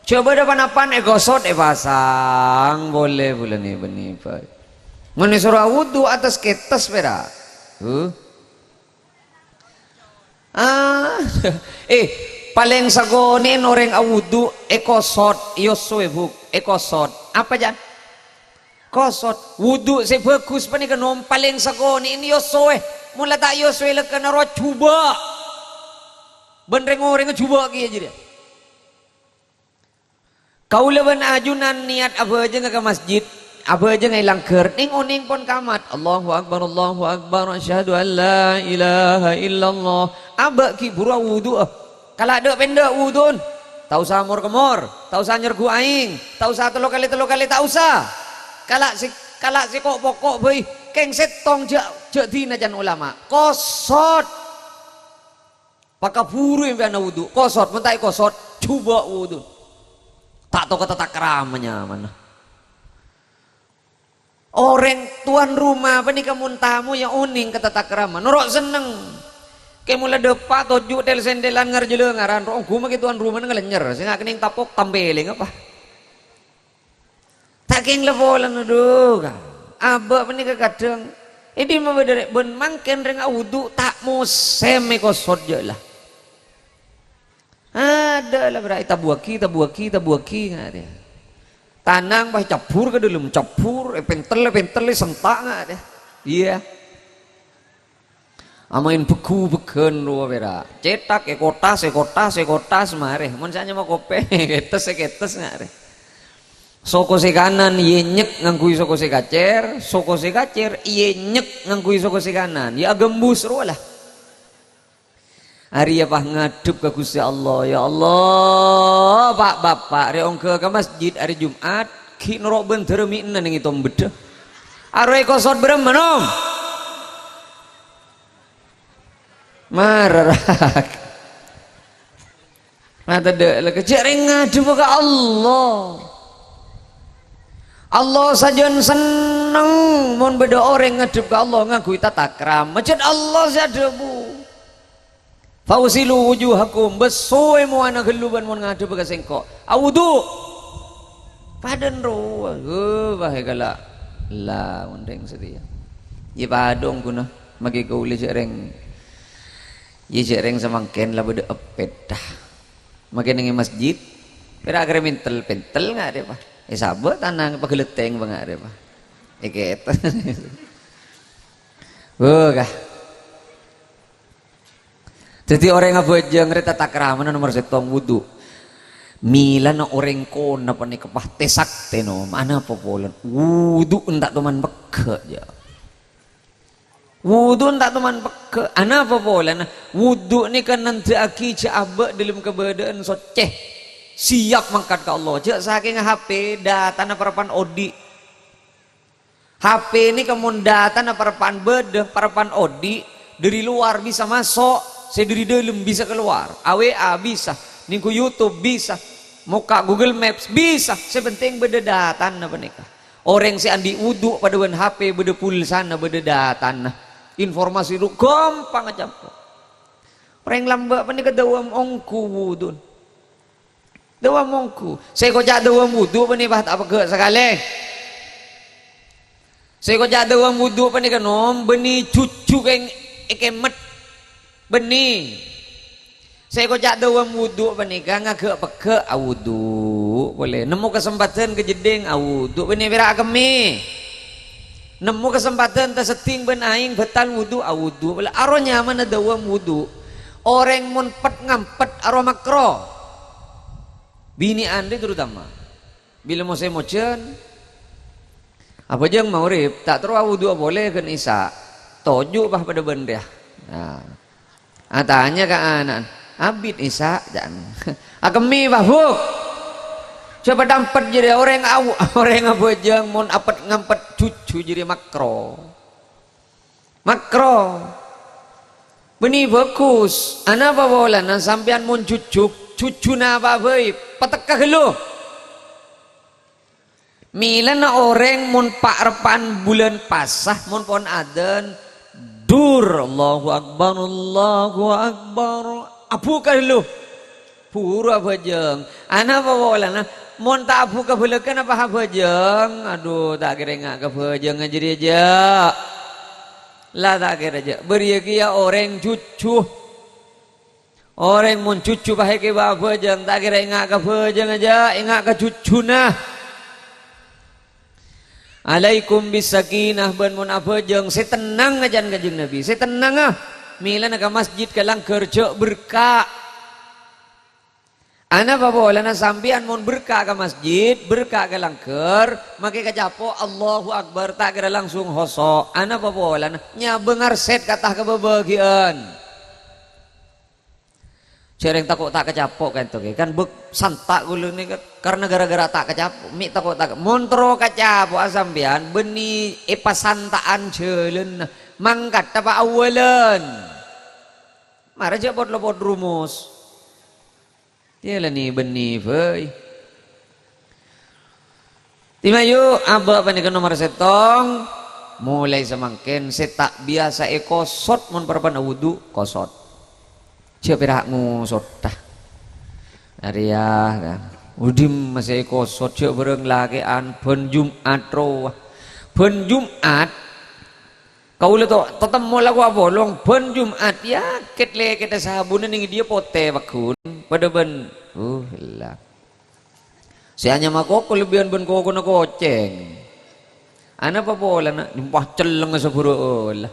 Jhâ' bâdâ pan-apan èkosot, èpasang polè bulâna bânnè, Pa'. Mon èsoro awudu, attas kètes pèra'. Huh? Ah, eh, palèng sakonè'en orèng awudu èkosot, èyosoè, Bu', èkosot. Apa, Jan? Kosot. Wudu sè bhâghus panèka nom palèng sakonè'en èyosoè. Mon la ta' èyosoè lèkana rowa jhubâ'. Bân rèng-orèngnga jhubâ' kèya jârèya. Kaulâ bân ajunan niyat abhâjângnga ka masjid, abhâjângnga è langghâr, nèng-onèng pon kamat. "Allahu Akbar, Allahu Akbar, asyhadu an la ilaha illallah." Abâ' ghi' buru awudu'a. Kala' dâ'-pendâ' wudu'en. Ta' osa mor-kemmor, ta' osa nyergu aèng, ta' osa tello kalè tello kalè, ta' osa. Kala' sè, kala' sè ko'-poko' bhâi, kèng sèttong jhâ', jhâ' dina can olama. Kosot. Pakabhuru empèyan awudu, kosot, mon ta' èkosot, jhubâ' wudu. Ta' tao ka tatakrama nyamana. Orèng towan roma panèka mon tamoy iyâ onèng ka tatakrama, noro' senneng. Kè mola dâpa' toju' tel-sentelan ngarjâ langaran, ro' ongghu makè towan romana ngalenyer, sè nga' kennèng tapok tampèlèng apa? Ta' kèng la polana, dhu, ka. Abâ' panèka kadhâng, è dimma bâdâ rè-, bân mangkèn rèng awudu ta' mosèm èkosot jâ' la. Adâ' la bârâi tabuwâghi, tabuwâghi, tabuwâghi, nga' rèya. Tanang pas ècabbhur ka dâlem, cabbhur, èpèntel, èpèntel, èsenta', nga' rèya. Iyâ. Amaèn bheggu-bhegghân rowa pèra'. Cètak, èkotas, èkotas, èkotas, marè. Mon sè anyama kopèng, èkètes, èkètes, nga' rèya. Soko sè kanan ènyèk ngangghuy soko sè kacèr, soko sè kacèr ènyèk ngangghuy soko sè kanan. Iyâ aghembus rowa la. Arèya pas ngadhep ka Ghustè Allah, "Ya Allah, Pa', Bapa', rè ongghâ ka masjid arè Jum'at, ghi' noro' bân dârâmè'na nèng è tombedda. Arowa èkosot bârâmma, Nom?" Mara, ra. Nah, tadâ' la kejjhâ' rèng ngadhep ka Allah. Allah sajân senneng mon bâdâ orèng ngadhep ka Allah ngangghuy tatakrama. Jhât Allah sè adhâbu, "Faghsilu wujuhakum, bessowè mowana ghâllu bân mon ngadhep ka Sèngko'. Awudu." Padâna rowa, ghâ, wah, èkala'. La, mon rèng satèya. Iyâ padâ ghuna, makè kaulâ jhâ' rèng, iyâ jhâ' rèng samangkèn la bâdâ èpèdhâ. Makè nèng è masjid, pèra' karè mèntel-pèntel nga' rèya, Pa'. Èsabâ' tanang paghâlâtèng, Pa', nga' rèya, Pa'. Èkèta. Wah, ka. Dhâddhi orèng abhâjâng rè tatakramana nomer sèttong wudu. Mèlana orèng kona panèka, Pa', tè-saktè, Nom. Anapa polana? Wudu enta' toman pegghâ', jâ. Wudu enta' toman pegghâ'. Anapa polana? Wudu nèka nandhâ'aghi jhâ' abâ' dâlem kabâdâ'ân soccè. Siap mangkat ka Allah. Jhâ' sakènga H P, dâtana parappa'na odi'. H P nèka mon dâtana parappa'na bâdâ, parappa'na odi', dâri lowar bisa maso', sè dâri dâlem bisa kalowar. A W A bisa, nèngghu YouTube bisa, mokka' Google Maps bisa, sè pentèng bâdâ dâtana panèka. Orèng sè andi' wudu padâ bân H P bâdâ pulsana, bâdâ dâtana. Informasi rowa ghâmpang acampor. Orèng lambâ' panèka dâwâm ongghu wudu'na. Dâwâm ongghu. Sè èkoca' dâwâm wudu' bânnè, Pa', ta' pegghâ' sakalè. Sè èkoca' dâwâm wudu' panèka, Nom, bânnè jhujhu kèng èkemmet. Bânnè. Sè èkoca' dâwâm wudu' panèka ngaghâ' pegghâ', awudu'. polè. Nemmo kasempadhân ka jeddhing, awudu'. Bânnè pèra' akemmè. Nemmo kasempadhân taseddhing bân aèng bâtal wudu', awudu'. Polè aro nyamana dâwâm wudu'. Orèng mon pet-ngampet aro makro. Binè'an rè terutama. Bilâ mosèm ojhân, abhâjâng maghrib, ta' terro awudu'a polè ghân isya'. Toju' pas padâ bân rèya. Nah. Atanya ka ana'na, "Abit isya'?" ca'na. "Akemmè, Pak, Bu'." Coba dampet jârèya orèng awu-, orèng abhâjâng mon apet-ngampet jhujhu jârèya makro. Makro. Bânnè bhâghus. Anapa polana sampèyan mon jhujhu, jhujhuna apa bhâi? Patekka ghâllu. Mèlana orèng mon pa'-reppa'an bulân pasa, mon pon adzan, dur, "Allahu Akbar, Allahu Akbar." Abhâka ghâllu. Buru abhâjâng. Anapa polana? Mon ta' abhâka bhâlâghân apa abhâjâng? Adhu, ta' kèra enga' ka bhâjângnga jârèya, jâ'. La ta' kèra, jâ'. Bâriyâ kèya orèng jhujhu. Orèng mon jhujhu pas èkèbâ abhâjâng, ta' kèra enga' ka bhâjângnga, jâ', enga' ka jhujhuna. "Alaikum bis-sakinah," bân mon abhâjâng, sè tennang, ajhâna Kanjeng Nabi. Sè tennang, ah. Mèlana ka masjid, ka langghâr, jâ' berka'. Anapa polana sampèyan mon berka' ka masjid, berka' ka langghâr, makè kacapo' Allahu Akbar, ta' kèra langsung hoso'. Anapa polana? Nyabâ ngarsèt kata ka bâbâgiyân. Jhâreng tako' ta' kacapo' ka'dinto, Kè. Kan bâk santa' kaulâ nèka karna gara-gara ta' kacapo'. Mè' tako' ta', mon terro kacapo'a sampèyan, bânnè èpasanta'an jhâlânna. Mangkaddhâ pa' awwâlân. Mara jâ' pot-lopot rumus. Yâ la nè-bânnè bhâi. Timayu, abâ' panèka nomer sèttong. Molaè samangkèn sè ta' biyasa èkosot mon parappa'na wudu, kosot. Jâ' pèra' ngosotta. Arèya, kan. Udhim masè èkosot, jâ' bhârâng lakè'an, bân Jum'at rowa. Bân Jum'at, Kaulâ to-, tatemmo lako apolong, bân Jum'at, yâ, kèt-lèkètta sabunna nèng dhiyâ potè pagghun. Padâ bân, uh, la. Sè anyama koko lebbiyân bân kokona kocèng. Anapa polana? Nyempah celleng sabhuru ola.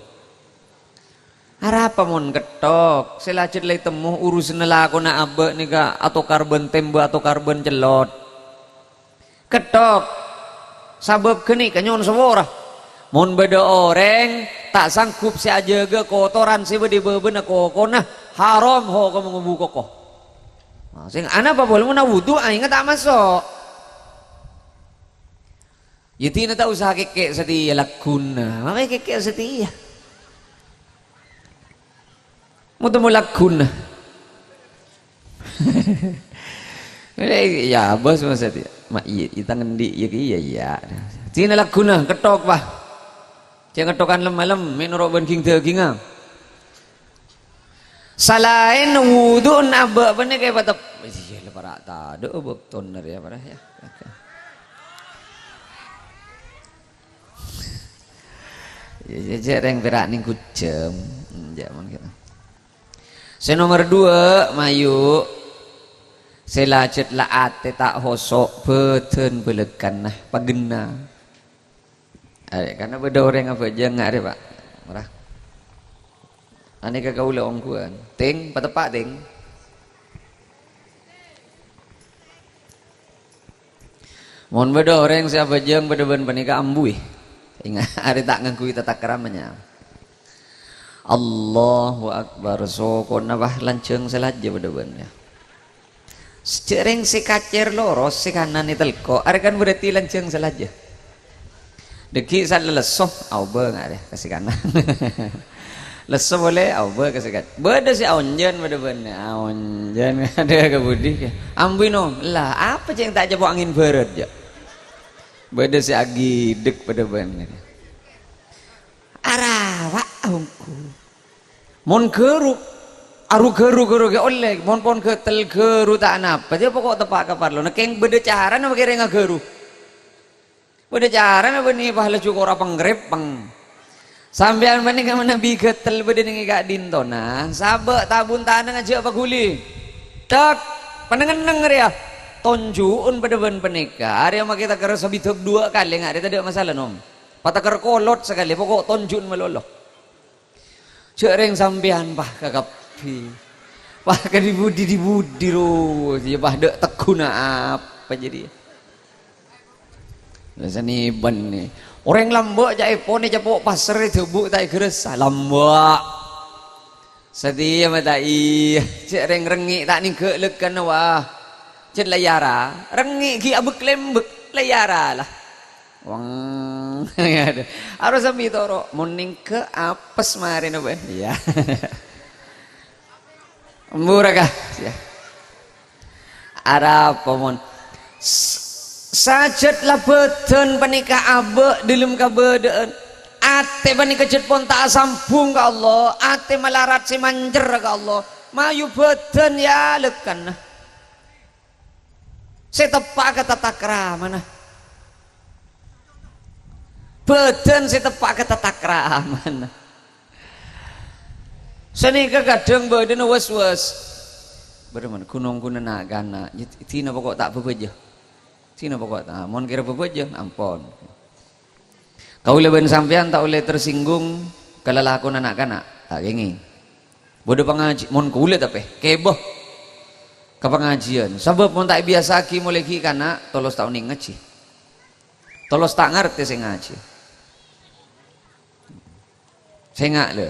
Arapa mon ketthok? Sè lajhât la ètemmo urusanna lakona abâ' nèka atokar bân tèmbâ, atokar bân cellot. Ketthok. Sabâb ghânèka nyo'on sapora. Mon bâdâ orèng ta' sanggup sè ajâgâ kotoran sè bâdâ è bâbâna kokona, haram hokomma ngobu koko. Nah, sèng anapa polè mon awudu aèngnga ta' maso'? Yâ, dina ta' osa kèkè' satèya lagghuna. Mabâi kèkè' satèya. Motemmo lagghuna. Eh, ya, bos, maksud ya. Ma', iyâ, iyâ, tangen di', iyâ, iyâ, iyâ. Sini lagghuna, ketthok, Pak. Jhâ' ngetthokkan lem-malem, mè' noro' bân ghing-dhâghingnga. Salaèn wudu'na abâ' panèka èpatep-, iyâ, la para' tadâ' bâktona rèya, para', ya. Iyâ, iyâ, jhâ' rèng pèra' nèng ghujâm. Hmm, jhâ' mon gitu. Sè nomer dua, mayu. Sè lajhât la atè ta' hoso', bâdân bâlâkana, paghenna. Arè, karna bâdâ orèng abhâjâng arè, Pak. Mara. Anèka kaulâ ongghuwân. Ting, pateppa', Ting. Mon bâdâ orèng sè abhâjâng padâ bân panèka ambuwi. Enga', arè ta' ngangghuy tatakrama nya. Allahu Akbar, sokona, wah, lanjhâng salajâ padâ bân, ya. Jhâ' rèng sè kacèr loros, sè kanan ètelko', arè kan berarti lanjhâng salajâ. Dhâggi' sala lesso, aobâ nga' rè, ka sè kanan. Lesso polè, aobâ ka sè kanan. Bâdâ sè aonjhân, bâdâ bân aonjhân, adâ ka budi. Ambuwi, no. Lah, apa cèng ta' capo' angèn bârât, jhâ'? Bâdâ sè aghidhek, bâdâ bân. Arawa' ongghu. Mon ghâru, aru ghâru-ghâru ghi' ollè. Mon pon ghâtel ghâru ta' napa, jhâ' poko' teppa' ka parlona. Kèng bâdâ carana makèrèngnga ghâru. Bâdâ carana bânnè pas laju kora pangreppeng. Sampèyan panèka manabi ghâtel bâdâ nèng è ka'dintona, sabâ' ta' buntanna ngajhâ' paghuli. Tek, panenneng rèya. Tonju'un padâ bân panèka. Arèya makè takèr sabidhâk duwâ' kalè, nga' rè tadâ' masalah, Nom. Patakèr kolot sakalè, pokok tonju'un malolo. Jhâ' rèng sampèyan, pah, kakabbhi. Pah, ka di-budi, di-budi, ro. Iyâ, pah, dâ' tegghuna apa jârèya? Saniban, nè. Orèng lambâ' ca'èpon ècapo' pasèr, èdhâbu' ta' èghârâssa. Lambâ'. Satèya ma' ta' iyâ, cè' rèng rengngè' ta' nèngghâ' lèkkanna, wah. Cè' la èyara, rengngè' ghi' abek-lembek, la èyara la. Weng. Arowa sambi toro', mon nèngghâ' apes marèna bâ'na. Iyâ. Embura ka? Iyâ. Arapa mon? S-, sajât la bâdân panèka abâ' dâlem kabâdâ'ân. Atè panèka jhât pon ta' asambhung ka Allah, atè malarat sè mancerra ka Allah. Mayu bâdân, yâ, lèkkanna. Sè teppa'a ka tatakramana. Bâdân sè teppa'a ka tatakramana. Sanèka kadhâng bâdâna was-was. Bârâmman ghun-ongghun na'-kana', dina pokok ta' bâbâjâ. Dina pokok ta', mon kèra bâbâjâ, ampon. Kaulâ bân sampèyan ta' ollè tersinggung ka lalakonna na'-kana', ta' kèngèng. Bâdâ pangaji-, mon kaulâ tapè, kèbâ ka pangajiân. Sabâb mon ta' èbiyasa'aghi molaè ghi' kana', tolos ta' onèng ngajhi. Tolos ta' ngartè sè ngajhi. Sènga', lho.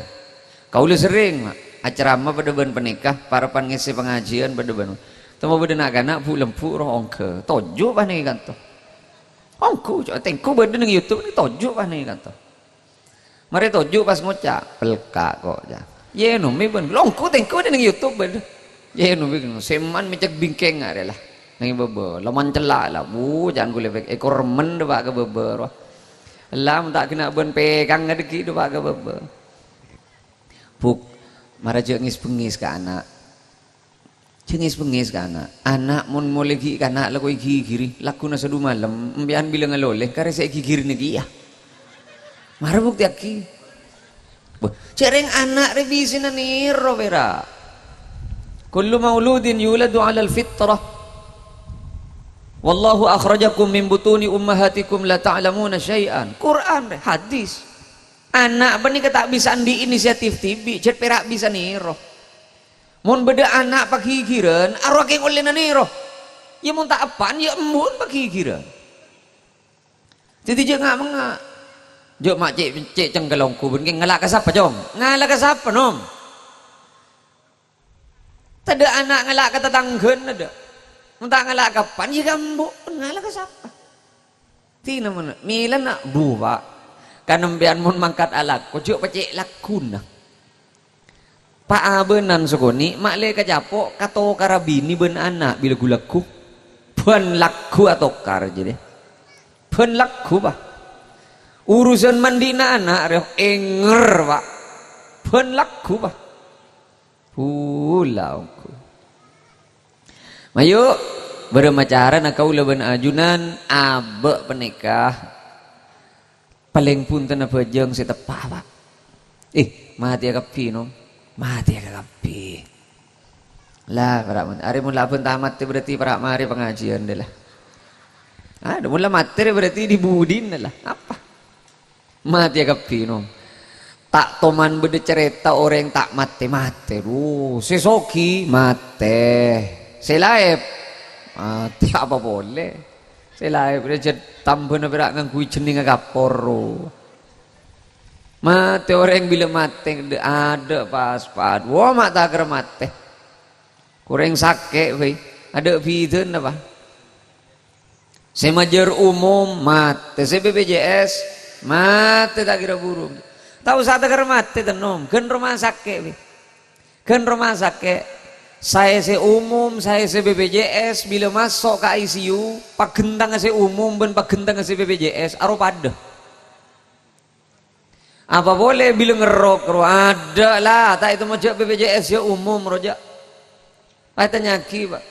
Kaulâ serrèng, ma', acerama padâ bân panèka, parapan ngèssè pangajiân padâ bân. Temmo bâdâ na'-kana' bu'-lembu' roh ongghâ. Toju' panèka kanto. Ongghu, co-, tèngghu bâdâ neng YouTube nèka toju' panèka kanto. Marè toju' pas ngoca', "Pelka' ko'," ca'. Yè, nomi bân. Ongghu tèngghu bâdâ neng YouTube bâdâ. Yè, nomi sèman mècèk bingkèng arè la. Neng bâbâ, loman cella' la. Bu, jhân ghulâ pèk-, èkor remmen dâpa' ka bâbâ roh. Ella, mon ta' kèna bân pèkang adâggi' dâpa' ka bâbâ. Buk, mara jhâ' ngès-bengngès ka ana'. Jhâ' ngès-bengngès ka ana'. Ana' mon molaè ghi' kana' la koy ghighiri, lagghuna sadu malem, empèyan bilâ ngalolè, karè sè èghighirina kèya. Mara buktèyaghi. Bâh, jhâ' rèng ana' rè bhâsina nèro pèra'. "Kullu mauludin yuladu 'alal fitrah. Wallahu akhrajakum min butuni ummahatikum la ta'lamuna syai'an." Qur'an rè, hadis. Ana' panèka ta' bisa andi' inisiatif dhibi', jhât pèra' bisa nèro. Mon bâdâ ana' paghighirân, arowa kèng ollèna nèro. Yâ mon ta' eppa'an, yâ embu'en paghighirân. Dhâddhi jhâ' nga'-mengnga'. Jhâ' ma' cè', cè' cengkel ongghu bân kèng ngala' ka sapa, Cong? Ngala' ka sapa, Nom? Tadâ' ana' ngala' ka tatangghâna, dâ'. Mon ta' ngala' ka eppa'an, yâ ka embu'en, ngala' ka sapa? Dina mènna, mèlana, bu, Pa'. Kan empèyan mon mangkat alako, jhâ' pacè' lagghuna. Pa' abâ'nan sakonè', ma' lè kacapo', katokara binè bân ana' bilâ ghu-lagghu. Bân lagghu atokar, jârèya. Bân lagghu, Pa'. Urusan mandi'na ana' rèya, ènger, Pa'. Bân lagghu, Pa'. Pula ongghu. Mayu, bârâmma carana kaulâ bân ajunan abâ' panèka palèng bhunten abhâjâng sè teppa', Pa'. Eh, matèya kabbhi, Nom. Matèya kabbhi. La, para' mon-, arè mon la abân ta' matè berarti para' marè pangajiân, dâ, la. Adhu, mon la matè berarti di budina, la. Apa? Matèya kabbhi, Nom. Ta' toman bâdâ carèta orèng ta' matè-matè. Duh, sè soghi matè. Sè laèp matè apa polè? Sè laèp rèya jhât tambhâna pèra' ngangghuy jhennengnga kapor, ro. Matè orèng bilâ matè, adâ' pas, pas. Wo, ma' ta' kèra matè. Korèng sakè' bhâi. Adâ' bhidhâna, Pa'. Sè majâr umum, matè. Sè B P J S, matè ta' kèra buru. Ta' osa ta' kèra matè, tennom. Ghân roma sakè', bhâi. Ghân roma sakè'. Saè sè umum, saè sè B P J S, bilâ maso' ka I C U, paghentanga sè umum bân paghentanga sè B P J S, aropadâ. Apa polè bilâ ngerrok, ro? Adâ', la, ta' ètemmo jhâ' B P J S, jhâ' umum, ro, jhâ'. Pas ètanya'aghi, Pa'.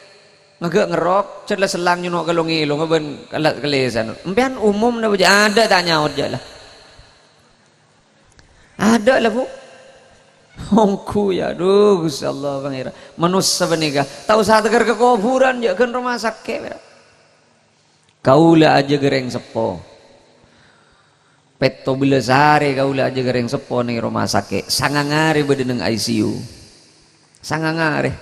Ngaghâ' ngerrok, jhât la sellang nyono' ka long-èlongnga bân kala-, kalèsan. Empèyan umum napa, jhâ'? Adâ', ta' nyaot, jhâ', la. Adâ', la, Bu. Ongghu, ya, adhu, Gusti Allah, Pangèran. Manossa panèka ta' osa tèghâr ka kobhurân, jhâ' ghân roma sakè', pèra'. Kaulâ ajâgâ rèng seppo. Pètto bellâs arè kaulâ ajâgâ rèng seppo neng roma sakè'. Sangang arè bâdâ neng I C U. Sangang arè.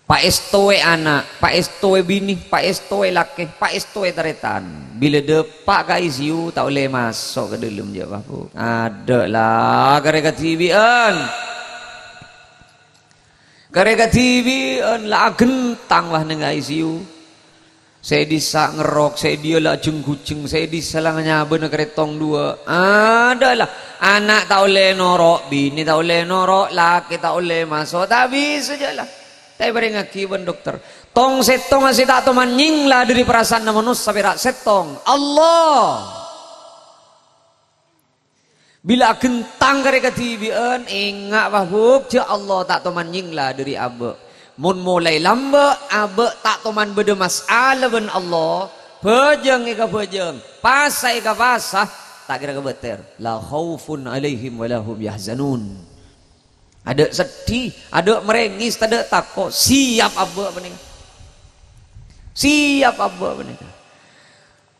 Paèstowè ana', paèstowè binè, paèstowè lakè, paèstowè tarètan. Bilâ dâpa' ka I C U, ta' ollè maso' ka dâlem, jhâ', Pak, Bu. Adâ' la, karè kadhibi'ân. Karè kadhibi'ân la aghentang, wah, neng I C U. Sè è dissa' ngerrok, sè è diyâ la jheng-ghujheng, sè è dissa' la nyabâna karè tong duwâ'. Adâ' la, ana' ta' ollè noro', binè ta' ollè noro', lakè ta' ollè maso', ta' bisa, jhâ' la. Ta' èparèngaghi bân dokter. Tong sèttonga sè ta' toman nyèngla dâri parasaanna manossa pèra' sèttong. Allah. Bilâ aghentang karè kadhibi'ân, enga', Pak, Bu, jhâ' Allah ta' toman nyèngla dâri abâ'. Mon molaè lambâ', abâ' ta' toman bâdâ mas'ala bân Allah, bhâjâng èkabhâjâng, pasa èkapasa, ta' kèra kabâtèr. La khaufun 'alaihim wa la hum yahzanun. Adâ' seddhi, adâ' marèngès, tadâ' tako', siap abâ' panèka. Siap abâ' panèka.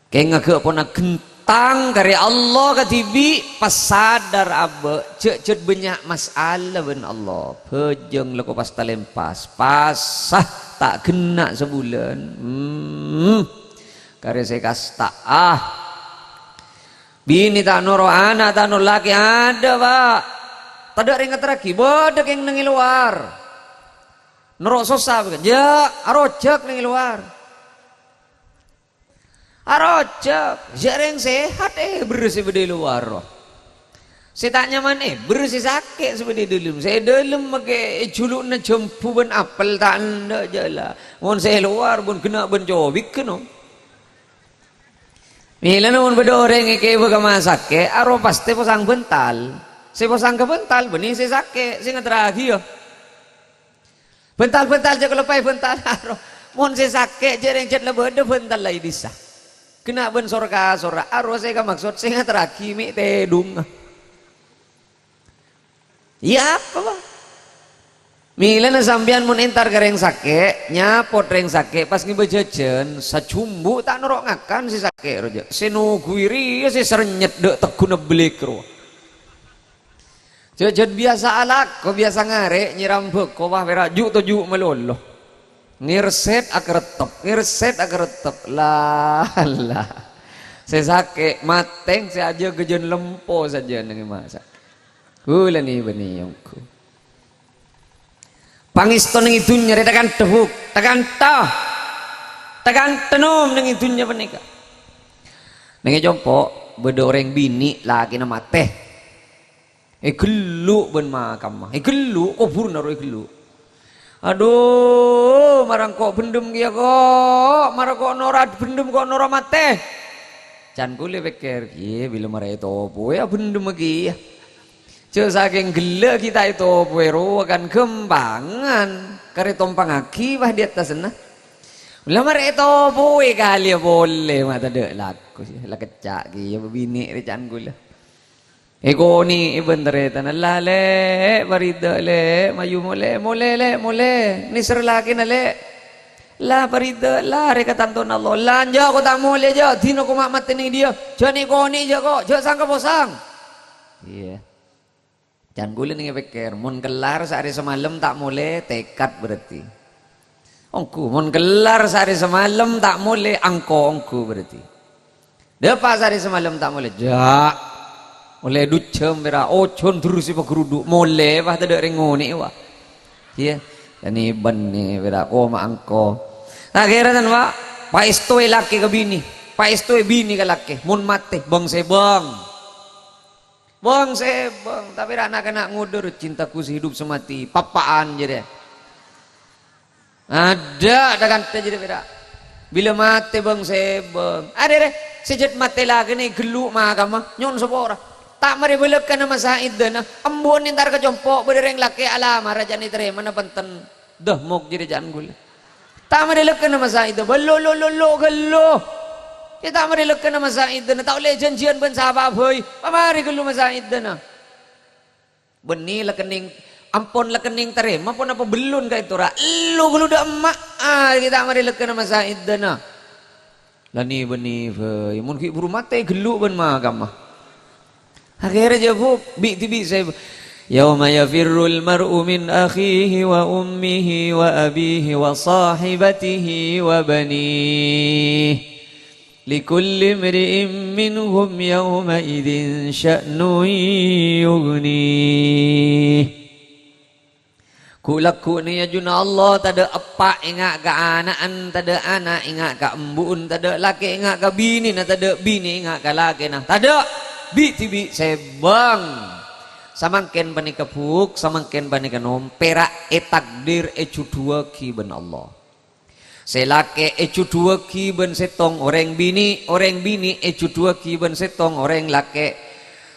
Kèng aghâ' pon aghentang karè Allah kadhibi', pas sadar abâ', jhâ', jhâ' bânnya' mas'ala bân Allah. Bhâjâng lako pas talèmpas, pasa ta' ghenna' sabulân. Hmm. Karè sè kasta, ah. Binè ta' noro', ana' ta' noro', lakè adâ', Pak. Tadâ' rèng ngaterraghi, bâdâ kèng neng è lowar. Noro' sossa, jhâ', arojhâk neng è lowar. Arojhâk, jhâ' rèng sehat, eh, bherrâ sè bâdâ è lowar, roh. Sè ta' nyaman, eh, bherrâ sè sakè' sè bâdâ è dâlem. Sè è dâlem makè è julu'na jhâmbhu bân apel ta' endâ' jhâ' la. Mon sè è lowar, bân ghenna' bân cowèk, no. Mèlana mon bâdâ orèng èkèbâ ka ma' sakè', aro pastè posang bântal. Sè posang ka bântal, bânnè sè sakè', sè ngaterraghi, yâ. Bântal-bântal, jhâ' kaloppaè bântal. Aro, mon sè sakè', jhâ' rèng jhât la bâdâ bântal la è dissa. Ghenna' bân sor-kasorra. Aro sè èkamaksod sè ngaterraghi mè' tèdhungnga. Iyâ, apa, Pak? Mèlana sampèyan mon entar ka rèng sakè', nyapot rèng sakè', pas ngèbâ jhâjhân, sajhumbu' ta' noro' ngakan sè sakè', roh, jhâ'. Sè noghuwi rèya sè sèrnyet dâ' tegghuna bellek, roh. Jhâjhân biyasa alako, biyasa ngarè', nyèram bhâko, wah, pèra' ju' to ju' malolo. Ngèrsèt akarettep, ngèrsèt akarettep. La, la. Sè sakè' matèng, sè ajâgâ jhân lempo sajân neng è ma' sa. Ghulâ nè bânnè ongghu. Pangèsto neng è dhunnya rè ta' kantha, Bu. Ta' kantha. Ta' kantha nom neng è dhunnya panèka. Neng è compo' bâdâ orèng binè' lakèna matè. Èghellu' bân makamma. Èghellu', kobhurrâ rowa èghellu'. Adhu, mara engko' bhendhem kèya, ko'. Mara ko' noro' bhendhem, ko' noro' matè. Can kaulâ pèkkèr, iyâ, bilâ mara ètopowè, yâ, bhendhemma kèya. Jhâ' sakèng ghellâ' ghi' ta' ètopowè rowa kan ghâmpangan. Karè tompangaghi, wah, è attassanna. La mara ètopowè kalèya polè, ma' tadâ' lako, la kècca' kèya, bâbinè' rè can kaulâ. Èkonè'è bân tarètanna, "La, Lè', Parida, Lè', mayu molè, molè, Lè', molè. Nèser lakèna, Lè'." "La, Parida, la, rè katantona Allah. La, enjâ', ko' ta' molè, jâ'. Dina ko' ma' matè neng dhiyâ. Jhâ' nè'-konè', jâ', ko'. Jhâ' sang-kaposang." Iyâ. Can kaulâ neng èpèkkèr, mon kellar saarè samalem ta' molè, tekad berarti. Ongghu, mon kellar saarè samalem ta' molè, angko ongghu berarti. Dâpa' saarè samalem ta' molè, jhâ'. Molè du jhâm pèra', ojon terrosè pagarudhu', molè, wah, tadâ' rèng ngonè'è, wah. Iyâ, jhâni bânnè pèra', koma angko. Akhèrra, tan, Pak, paèstowè lakè ka binè, paèstowè binè ka lakè, mon matè, bâng-sèbâng. Bâng-sèbâng, tapè ra' na'-kana' ngodâr, cintaku sehidup semati, pappa'an jârèya. Adâ', ta' kantha jârèya pèra'. Bilâ matè bâng-sèbâng. Arè, rè, sè jhât matè lakèna èghellu' makamma, nyo'on sapora. Ta' marè bâlâkana masa iddâna, embu'na entar ka compo' bâdâ rèng lakè alamara jhâni tarèmana pènten. Dâh, mok jârèya can kaulâ. Ta' marè lèkana masa iddâ, bello, lo, lo, lo, ghellu. Yâ ta' marè lèkana masa iddâna, ta' ollè jhânjhiyân bân sapa bhâi. Pamarè ghellu masa iddâna. Bânnè la kennèng, ampon la kennèng tarèma, ponapa bellun ka'dinto ra? Ello ghâllu dâ' emma'a, ghi' ta' marè lekkanna masaidana. La nè-bânnè bhâi, mon ghi' buru matè ghâllu bân makamma. Akhèrra jhâ' bu-, bi'-dhibi' sè, "Yauma yafirrul mar'u min akhihi wa ummihi wa abihi wa sahibatihi wa banih. Likulli imri'im minhum yauma idzin sya'nun yughnih." Ghu'-lagghu'na è ajunna Allah, tadâ' eppa' enga' ka ana'na, tadâ' ana' enga' ka embu'na, tadâ' lakè' enga' ka binèna, tadâ' binè enga' ka lakèna, tadâ', bi'-dhibi' sè bâng. Samangkèn panèka, Bu', samangkèn panèka, Nom, pèra' ètakdir èjhudhuwâghi bân Allah. Sè lakè' èjhudhuwâghi bân sèttong orèng binè', orèng binè' èjhudhuwâghi bân sèttong orèng lakè'.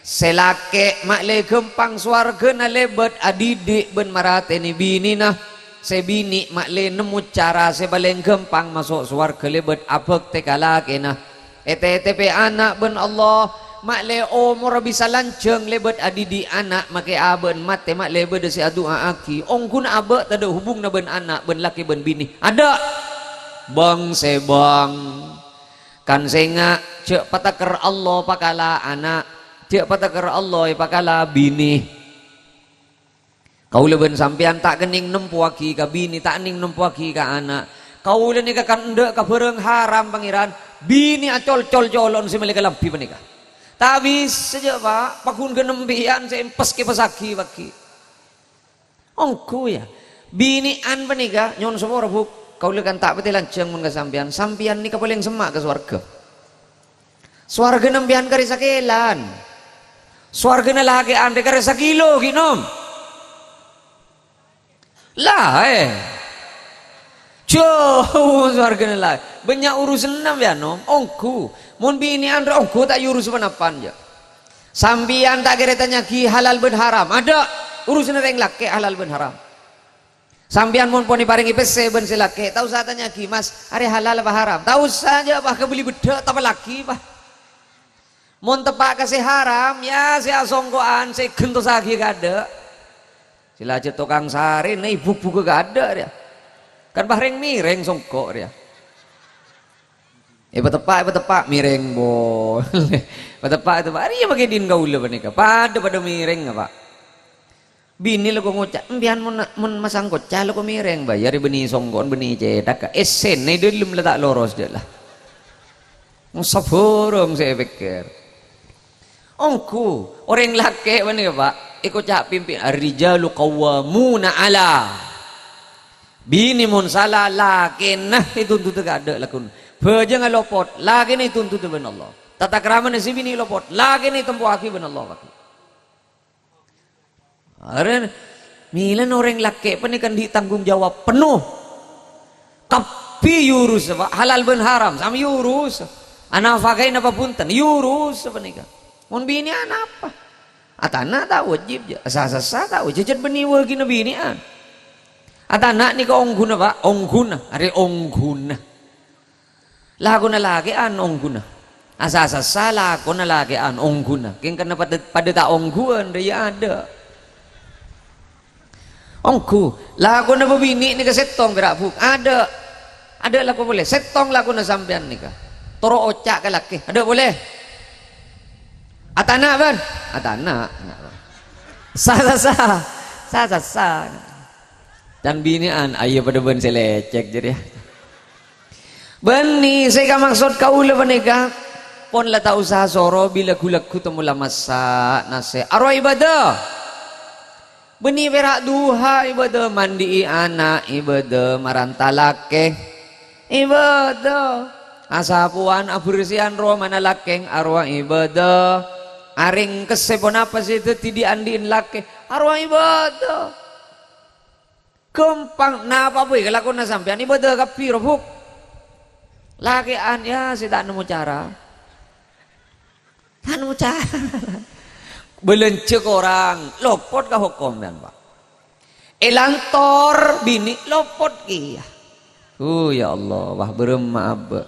Sè lakè' ma'lè ghâmpang sowarghâna lèbât adidik bân maratènè binèna. Sè binè' ma'lè nemmo cara sè palèng ghâmpang maso' sowarghâ lèbât abhâktè ka lakèna. Ètètèpè ana' bân Allah, ma'lè omorra bisa lanjhâng lèbât adidik ana', makè abâ'na matè ma'lè bâdâ sè adu'a'aghi. Ongghuna abâ' tadâ' hubunganna bân ana', bân lakè bân binè. Adâ'! Bâng sè bâng. Kan sènga', jhâ' pataker Allah pakala ana', jhâ' pataker Allah èpakala binè. Kaulâ bân sampèyan ta' kennèng nempowaghi ka binè, ta' kennèng nempowaghi ka ana'. Kaulâ nèka kan endâ' ka bhârâng haram, Pangèran. Binè acol-col colo'na sè mèlè kalambhi panèka. Ta' bisa, jhâ', Pa'. Paghun ghânem biyân sè empes-kempessaghi paghi. Ongghu, yâ. Binè'an panèka, nyo'on sapora, Bu'. Kaulâ kan ta' patè lanjhâng mon ka sampèyan. Sampèyan nèka palèng semma' ka sowarghâ. Sowarghâna sampèyan karè sakèlan. Sowarghâna lakè'an rè karè sakilo ghi', Nom. La, eh. Jhâu sowarghâna la. Bânnya' urusanna sampèyan, Nom. Ongghu. Mon binè'an rè ongghu ta' èurus pa-napan, jhâ'. Sampèyan ta' kèra ètanya'aghi halal bân haram. Adâ'. Urusanna rèng lakè' halal bân haram. Sampèyan mon pon èparèngè pèssè bân sè lakè', ta' osa tanya'aghi, "Mas, arè halal apa haram?" Ta' osa, jhâ', Pa', kabelli beddhâ', tapallaghi, Pa'. Mon teppa' ka sè haram, yâ, sè asongko'an, sè èghentosaghi kaadâ'. Sè la jhâ' tokang sarè, nè, buk-buka kaadâ' rèya. Kan, Pa', rèng-mèrèng songko' rèya. Èpateppa', èpateppa', mèrèng, pon. Èpateppa', èpateppa'. Arèya makè dhin kaulâ panèka. Padâ-padâ mèrèng, Pa'. Binè lako ngoca', "Empèyan mon, mon masang koca' lako mèrèng, bâ, arè bânnè songko'na bânnè cèthagghâ. Essèna è dâlem la ta' loros, jhâ' la." Sabhârâng sè èpèkkèr. Ongghu, orèng lakè' panèka, Pa', èkoca' pimpin, "Ar-rijalu qawwamuna 'ala." Binè mon sala, lakèna ètuntut kaadâ' lakon. Bhâjângnga lopot, lakèna ètuntut bân Allah. Tata kramana sè binè lopot, lakèna ètempoaghi bân Allah, Pa'. Arèya, mèlana orèng lakè' panèka andi' tanggung jawab penuh. Kabbhi èurus, Pa'. Halal bân haram, samè èurus. Anafakahi napa bhunten, èurus panèka. Mon binè'an apa? Atana' ta' wajib, jhâ'. Asa-sassa ta' wajib, jhâ' bânnè wâgina binè'an. Atana' nèka ongghuna, Pa'. Ongghuna, arè ongghuna. Lakona lakè'an ongghuna. Asa-sassa lakona lakè'an ongghuna. Kèng karna padâ, padâ ta' ongghuwân, rèya adâ'. Ongghu. Lakona bâbinè' nèka sèttong pèra', Bu'. Adâ'. Adâ' lako polè. Sèttong lakona sampèyan nèka. Toro' oca' ka lakè. Adâ' polè. Atana', bân. Atana'. Sa-sassa. Sa-sassa. Can binè'an, ayo padâ bân sè lècèk jârèya. Bânnè sè èkamaksod kaulâ panèka, pon la ta' osa soro bi' lagghu-lagghu temmo la massa' nasè'. Arowa ibâdâ. Bânnè pèra' duha ibâdâ, mandi'i ana' ibâdâ, maranta lakè ibâdâ. Asapowan, abersiyan romana lakè arowa ibâdâ. Arèng kessè ponapa sè dhâddhi dhi'-andhi'na lakè, arowa ibâdâ. Ghâmpang, napa bhâi kalakona sampèyan? Ibâdâ kabbhi, rowa, Bu'. Lakè'an, yâ, sè ta' nemmo cara. Ta' nemmo cara. Bâlânjhâ korang, lopot ka hokom, sampèyan, Pa'. Èlantor binè', lopot kèya. Oh, ya Allah, wah, bârâmma abâ'.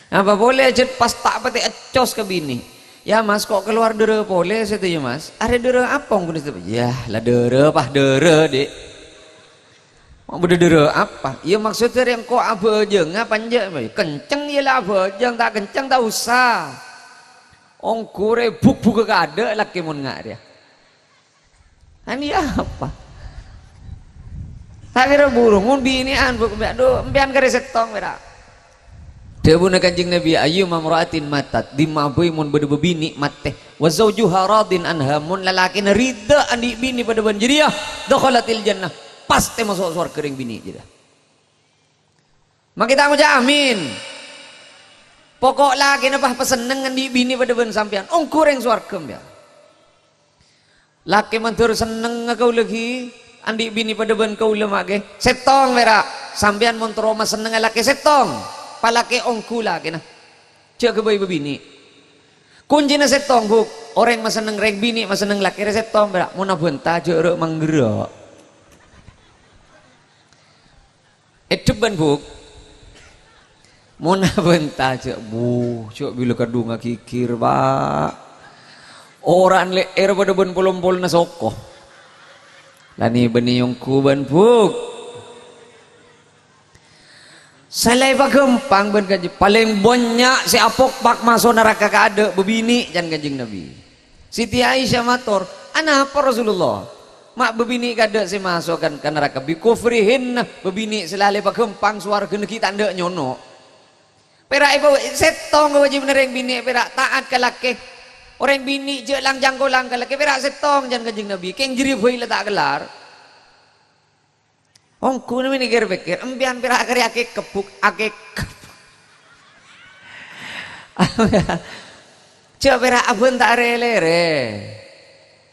Apa polè jhât pas ta' patè eccos ka binè'. "Yâ, Mas, kok kalowar dârâ polè sè tèya, Mas?" "Arè dârâ apa, ongghu, Mas?" "Yâ, la dârâ, pas dârâ, Dik." "Mon bâdâ dârâ apa?" "Yâ, maksodda rè engko' abhâjângnga apa enjâ'?" "Kencèng, yâ la abhâjâng, ta' kencèng ta' osa." Ongghu rè buk-bughâ kaadâ' lakè mon nga' rèya. Aniya apa? Ta' kèra buru, mon binè'an, Bu, adu, empèyan karè sèttong, pèra'. Dhâbuna Kanjeng Nabi, "Ayyuma mra'atin matat," dimma bhâi mon bâdâ bâbinè' matè, "wa zaujuha radin anha," mon lalakèna ridha andi' binè padâ bân jârèya, "dakhalatil jannah," pastè maso' sowarghâ rèng binè' jârèya. Mangkè ta' ngoca' amin. Poko' lakèna pas pasenneng andi' binè padâ bân sampèyan, ongghu rèng sowarghâ, empèyan. "Lakè mandhâr sennengnga kaulâ ghi, andi' binè padâ bân kaulâ, ma' ghi." "Sèttong, pèra'." "Sampèyan mon terro masennengnga lakè sèttong, palakè ongghu lakèna. Jâ' ghâbây bâbinè'." Koncèna sèttong, Bu. Orèng masenneng, rèng binè' masenneng lakè rè sèttong, pèra'. Mon abhânta, jâ' rè' mangghârâ'. Èdhep bân, Bu'. Mon abhânta jâ', Bu, jâ' bilâ kadhungnga ghighir, Pa'. Orèng lè'èr padâ bân pol-ompolna soko. La nè-bânnè ongghu bân, Bu'. Sè la èpaghâmpang bân Kanjeng, palèng bânnya' sè apokpak maso' naraka kaadâ' bâbinè', can Kanjeng Nabi. Siti Aisyah mator, "Anapa Rasulullah? Ma' bâbinè' kaadâ' sè maso' kan ka naraka bi kufrihinna, bâbinè' sè la lè paghâmpang sowarghâna ghi' ta' endâ' nyono'." Pèra' èpa-, sèttong kawâjibhânna rèng binè', pèra' ta'at ka lakè. Orèng binè' jâ' lang-cangkolang ka lakè, pèra' sèttong, can Kanjeng Nabi. Kèng jârèya bhâi la ta' kellar. Ongghu nèka mènè kèr-pèkkèr, empèyan pèra' karè akèkkep, Bu', akèkkep. Jâ' pèra' abhânta rè-lèrè.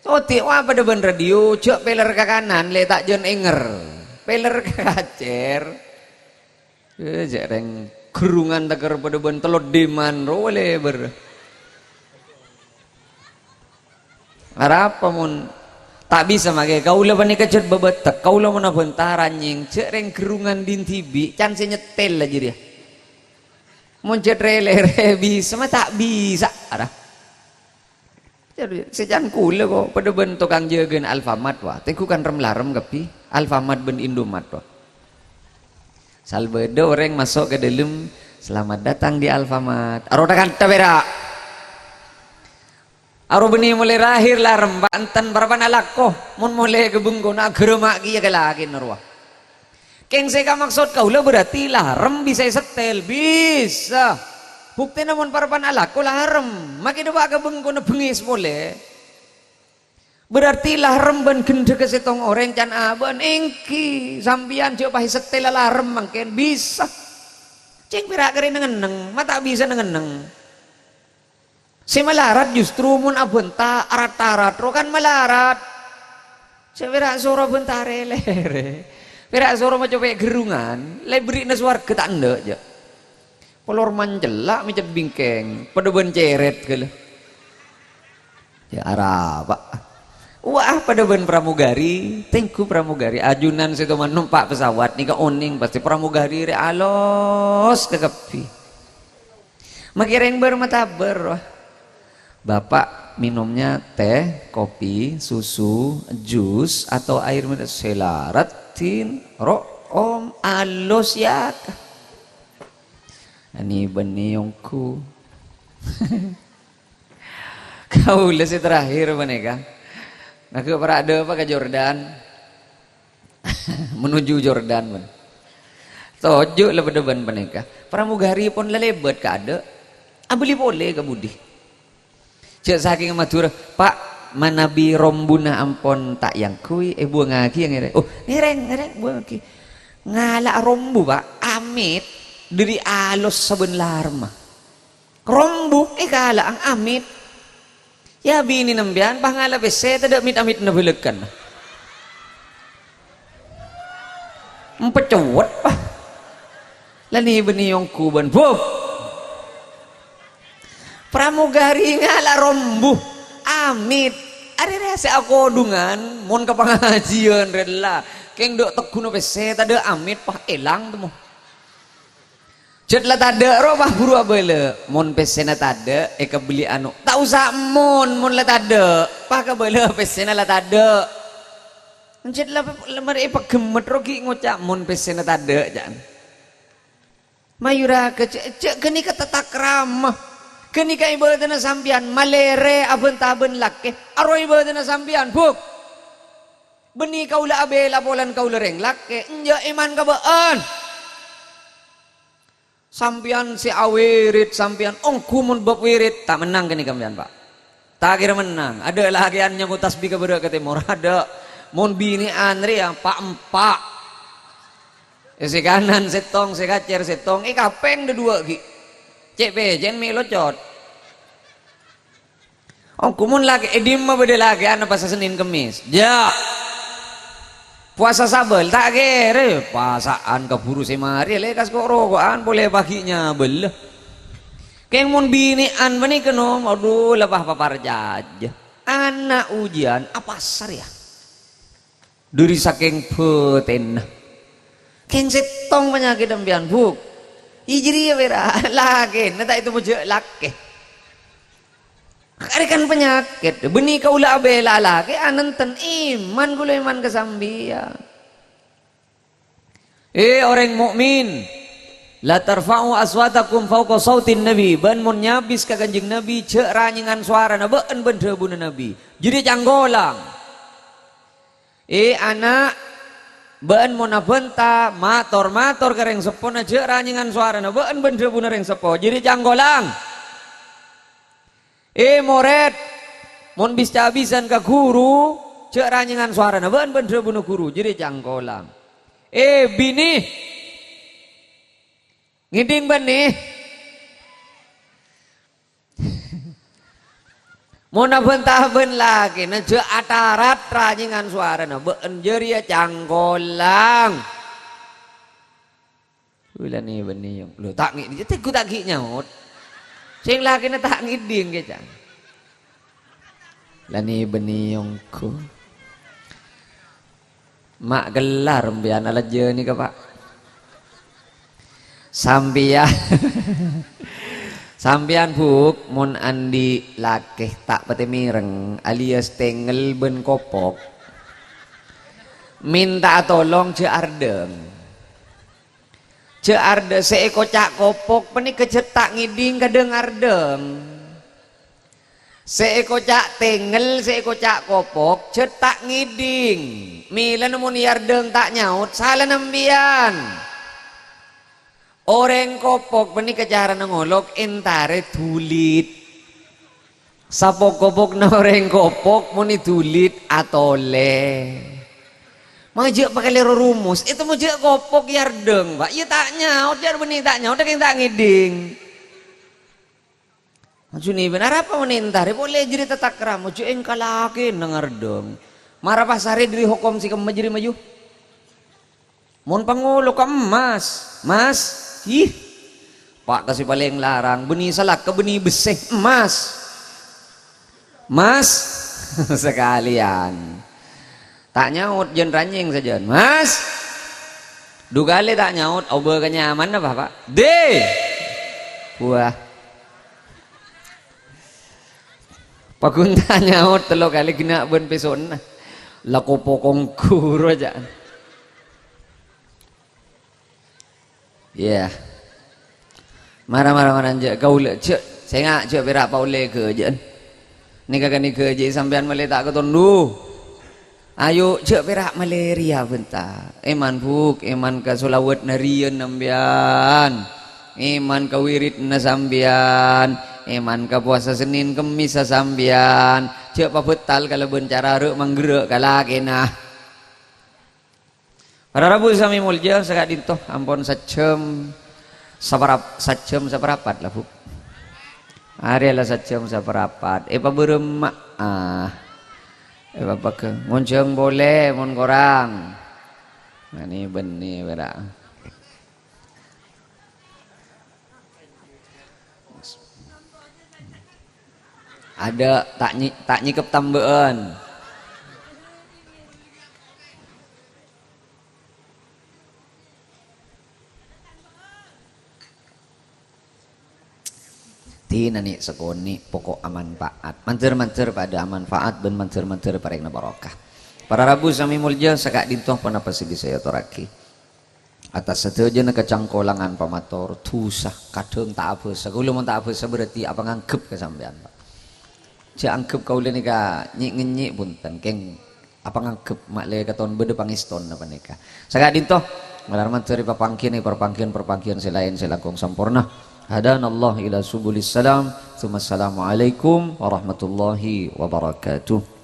Odi', wa, padâ bân radio, jâ' pèlèr ka kanan, lè ta' jân èngèr. Pèlèr ka kacèr. Eh, jâ' rèng ghârungan tèkèr padâ bân tello dèman, rowa lèbâr. Arapa mon ta' bisa makè? Kaulâ panèka jât bâbâtek, kaulâ mon abhânta ranyèng, jâ' rèng ghârungan dhin dhibi', can sè nyetèl la jârèya. Mon jât rè-lèrè bisa, ma' ta' bisa, ara. Jârèya, sè can kaulâ ko, padâ bân tokang jâgâna Alfamart, wa, tèngghu kan rem-larem kabbhi, Alfamart bân Indomart, wa. Sal bâdâ orèng maso' ka dâlem, "Selamat datang di Alfamart." Aro tha-kantha pèra'. Aro bânnè molaè lahèr larem, Pa', enten parappa'na alako. Mon molaè ka bengkona aghârâmma' kèya ka lakèna rowa. Kèng sè èkamaksod kaulâ berarti larem bisa èsetèl. Bisa. Buktèna mon parappa'na alako larem. Makè dâpa' ka bengkona bengngès polè. Berarti larem bân ghendhâghâ sèttong orèng can abâ'na. Èngghi, sampèyan jâ' pas èsetèl larem mangkèn. Bisa. Cèng pèra' karè neng-enneng, ma' ta' bisa neng-enneng. Sè malarat justru mon abhânta arat-arat, rowa kan malarat. Sè pèra' soro abhânta rè-lèrè. Pèra' soro macopè' ghârungan, lè bherri'na sowarghâ ta' endâ', jâ'. Polor mancella' mècet bingkèng, padâ bân cèrèt ghâllu. Jâ' arapa. Wah, padâ bân pramugari, tèngghu pramugari. Ajunan sè toman nompa' pesawat nèka onèng pastè pramugari rè alos kakabbhi. Makè rèng bâr-matabâr, wah. "Bapak minumnya teh, kopi, susu, jus, atau air mineral?" "Sè la raddhin, ro', Om, alos, yâ." Ani bânnè ongghu. Kaulâ sè terakhir panèka. Ngaghâ para' dâpa' ka Jordan. Menuju Jordan, bân. Toju' la padâ bân panèka. Pramugari pon la lèbât kaadâ'. Abâli polè ka budi. Jâ' sakèng Madhurâ, "Pak, manabi rombuna ampon ta' èangghuy, èbuwângaghi ngèrèng." "Oh, ngèrèng, ngèrèng, buwângaghi." Ngala' rombu, Pak, amit, dâri alos sabân laremma. Rombu èkala'ang amit. Yâ, binèna empèyan pas ngala' pèssè tadâ' mit-amitna bâlâkana. Empecowet, Pak. La nè-bânnè ongghu bân, Bu. Pramugari ngala' rombu, amit. Arèya sè akodhungan, mon ka pangajiân rèlla. Kèng dâ' tegghuna pèssè tadâ' amit, Pak, èlang temmo. Jhât la tadâ' rowa buru abâlâ. Mon pèssèna tadâ', èkabelli anu. Ta' osa mon, mon la tadâ'. Pakabâlâ pèssèna la tadâ'. Jhât la, la marè èpaghemmet rowa ghi' ngoca', "Mon pèssèna tadâ'," ca'na. Mayura ka jhâ', jhâ' ghânèka tatakrama. Ghânèka ibâdâna sampèyan, malèrè abânta bân lakè. Arowa ibâdâna sampèyan, Bu'. Bânnè kaulâ abhilâ polana kaulâ rèng lakè, enjâ' iman ka bâ'ân. Sampèyan sè awirid, sampèyan ongghu mon bab wirid, ta' mennang ghânèka sampèyan, Pa'. Ta' kèra mennang. Adâ' lakè'an nyamot tasbih ka bârâ' ka tèmor, adâ'. Mon binè'an rèya pa'-empa'. È sè kanan sèttong, sè kacèr sèttong, è kapèng dâduwâ' ghi'. Cè' pècèn mè' locot. Ongghu mon lakè, è dimma bâdâ lakè'an apa Sennèn Kemmès? Jhâ'. Powasa sabâl, ta' kèra. Pasa'an kabhuru sè marè, lèkas ko', roko'an polè paghi' nyabâllâ. Kèng mon binè'an panèka, nom, adhu, la pa-, paparcajâ. Ana' ojiyân, apasar, yâ. Dâri sakèng bâtènna. Kèng sèttong panyakèt sampèyan, Bu'. Iyâ jârèya pèra', lakèna ta' ètemmo jhâ' lakè. Arèya kan panyakèt. Bânnè kaulâ abhilâ lakè, anenten iman kaulâ iman ka sampèyan. È, orèng mukmin, "La tarfa'u aswatakum fauqa sautin Nabi." Bâ'ân mon nyabis ka Kanjeng Nabi, jhâ' ranyèngan sowarana bâ'ân bân dhâbuna Nabi. Jârèya cangkolang. È, ana', bâ'ân mon abânta, mator-mator ka rèng seppona, jhâ' ranyèngan sowarana bâ'ân bân dhâbuna rèng seppo. Jârèya cangkolang. È, morèd, mon bis-cabisan ka ghuru, jhâ' ranyèngan sowarana bâ'ân bân dhâbuna ghuru. Jârèya cangkolang. È, binè, ngèdhing bânnè. Mon abânta bân lakèna jhâ' atarat ranyèngan sowarana, bâ'ân jârèya cangkolang. Wi, la nè-bânnè, yong. Lho, ta' ngè-, tegghu ta' ghi' nyaot. Sè lakèna ta' ngèdhing, kèca'na. La nè-bânnè, yong, ghu. Ma' kellar sampèyan alajjhâ nèka, Pa'. Sampèyan, sampèyan, Bu', mon andi' lakè ta' patè mèreng, alias tengngel bân kopok, mènta'a tolong jhâ' ardhâng. Jhâ' ardhâng, sè èkoca' kopok panèka jhâ' ta' ngèdhing kadhâng ardhâng. Sè èkoca' tengngel, sè èkoca' kopok, jhâ' ta' ngèdhing. Mèlana mon è ardhâng ta' nyaot, sala sampèyan. Orèng kopok panèka carana ngolok èntarè dhulid. Sapok-kopokna orèng kopok mon èdhulid atolè. Mangkana jhâ' pakalèro rumus, ètemmo jhâ' kopok è ardhâng, Pa'. Iyâ ta' nyaot, jhâ' bânnè ta' nyaot, kèng ta' ngèdhing. Maksudnya, bân arapa mon èntarè polè jârèya tatakrama, jhâ' èngka lakèna è ardhâng. Mara pasarè dâri hokom sè kemma jârèya, mayu. Mon pangolo ka emmas, Mas, ih. Pa' ka sè palèng larang, bânnè salaka bânnè bessè, emmas. Mas, sakalèyan. Ta' nyaot, jhân ranyèng sajân. Mas! Du kalè ta' nyaot, obâ ka nyamanna, Pa', Pa'. Dè! Wah. Paggun ta' nyaot tello kalè ghenna' bân pèsona. La kopok ongghu rowa, jhâ'. Iyâ. Mara, mara, mara, jhâ' kaulâ, jhâ', sènga', jhâ' pèra' paollè ghâjâ'ân. Nèka kan ghâjâ'i sampèyan malè ta' katondu. Ayo, jhâ' pèra' malè rèya bânta. Èman, Bu', èman ka sholawat nariyân sampèyan. Èman ka wiridna sampèyan. Èman ka powasa Sennèn Kemmessa sampèyan. Jhâ' pabhâtal kalabân cara rè'-mangghârâ' ka lakèna. Para rabu sami molja, saka'dinto ampon sajjhâm saparap-, sajjhâm saparapat la, Bu'. Arèya la sajjhâm saparapat. Èpabârâmma'a. Èpabâghâ. Ngonjhâng polè mon korang. Nè-bânnè pèra'. Adâ' ta' nyi-, ta' nyèkep tambâ'ân. Dinani sakonè' pokok amanfaat. Mandhâr-mandhâr padâ amanfaat bân mandhâr-mandhâr parèngna barokah. Para rabu sami molja, saka'dinto ponapa sè bisa èatorraghi. Atas sadhâjâna kacangkolangan pamator, dhusa, kadhâng ta' abhâsa. Kaulâ mon ta' abhâsa berarti apanganggep ka sampèyan, Pak. Jhâ' anggep kaulâ nèka nyè'-ngènyè' bhunten, kèng apanganggep ma'lè katon bâdâ pangèstona panèka. Saka'dinto, malar mandhâri papangghiyân, parpangghiyân-parpangghiyân sè laèn sè langkong samporna. Hadanallah ila subulis salam. Tsumma assalamualaikum warahmatullahi wabarakatuh.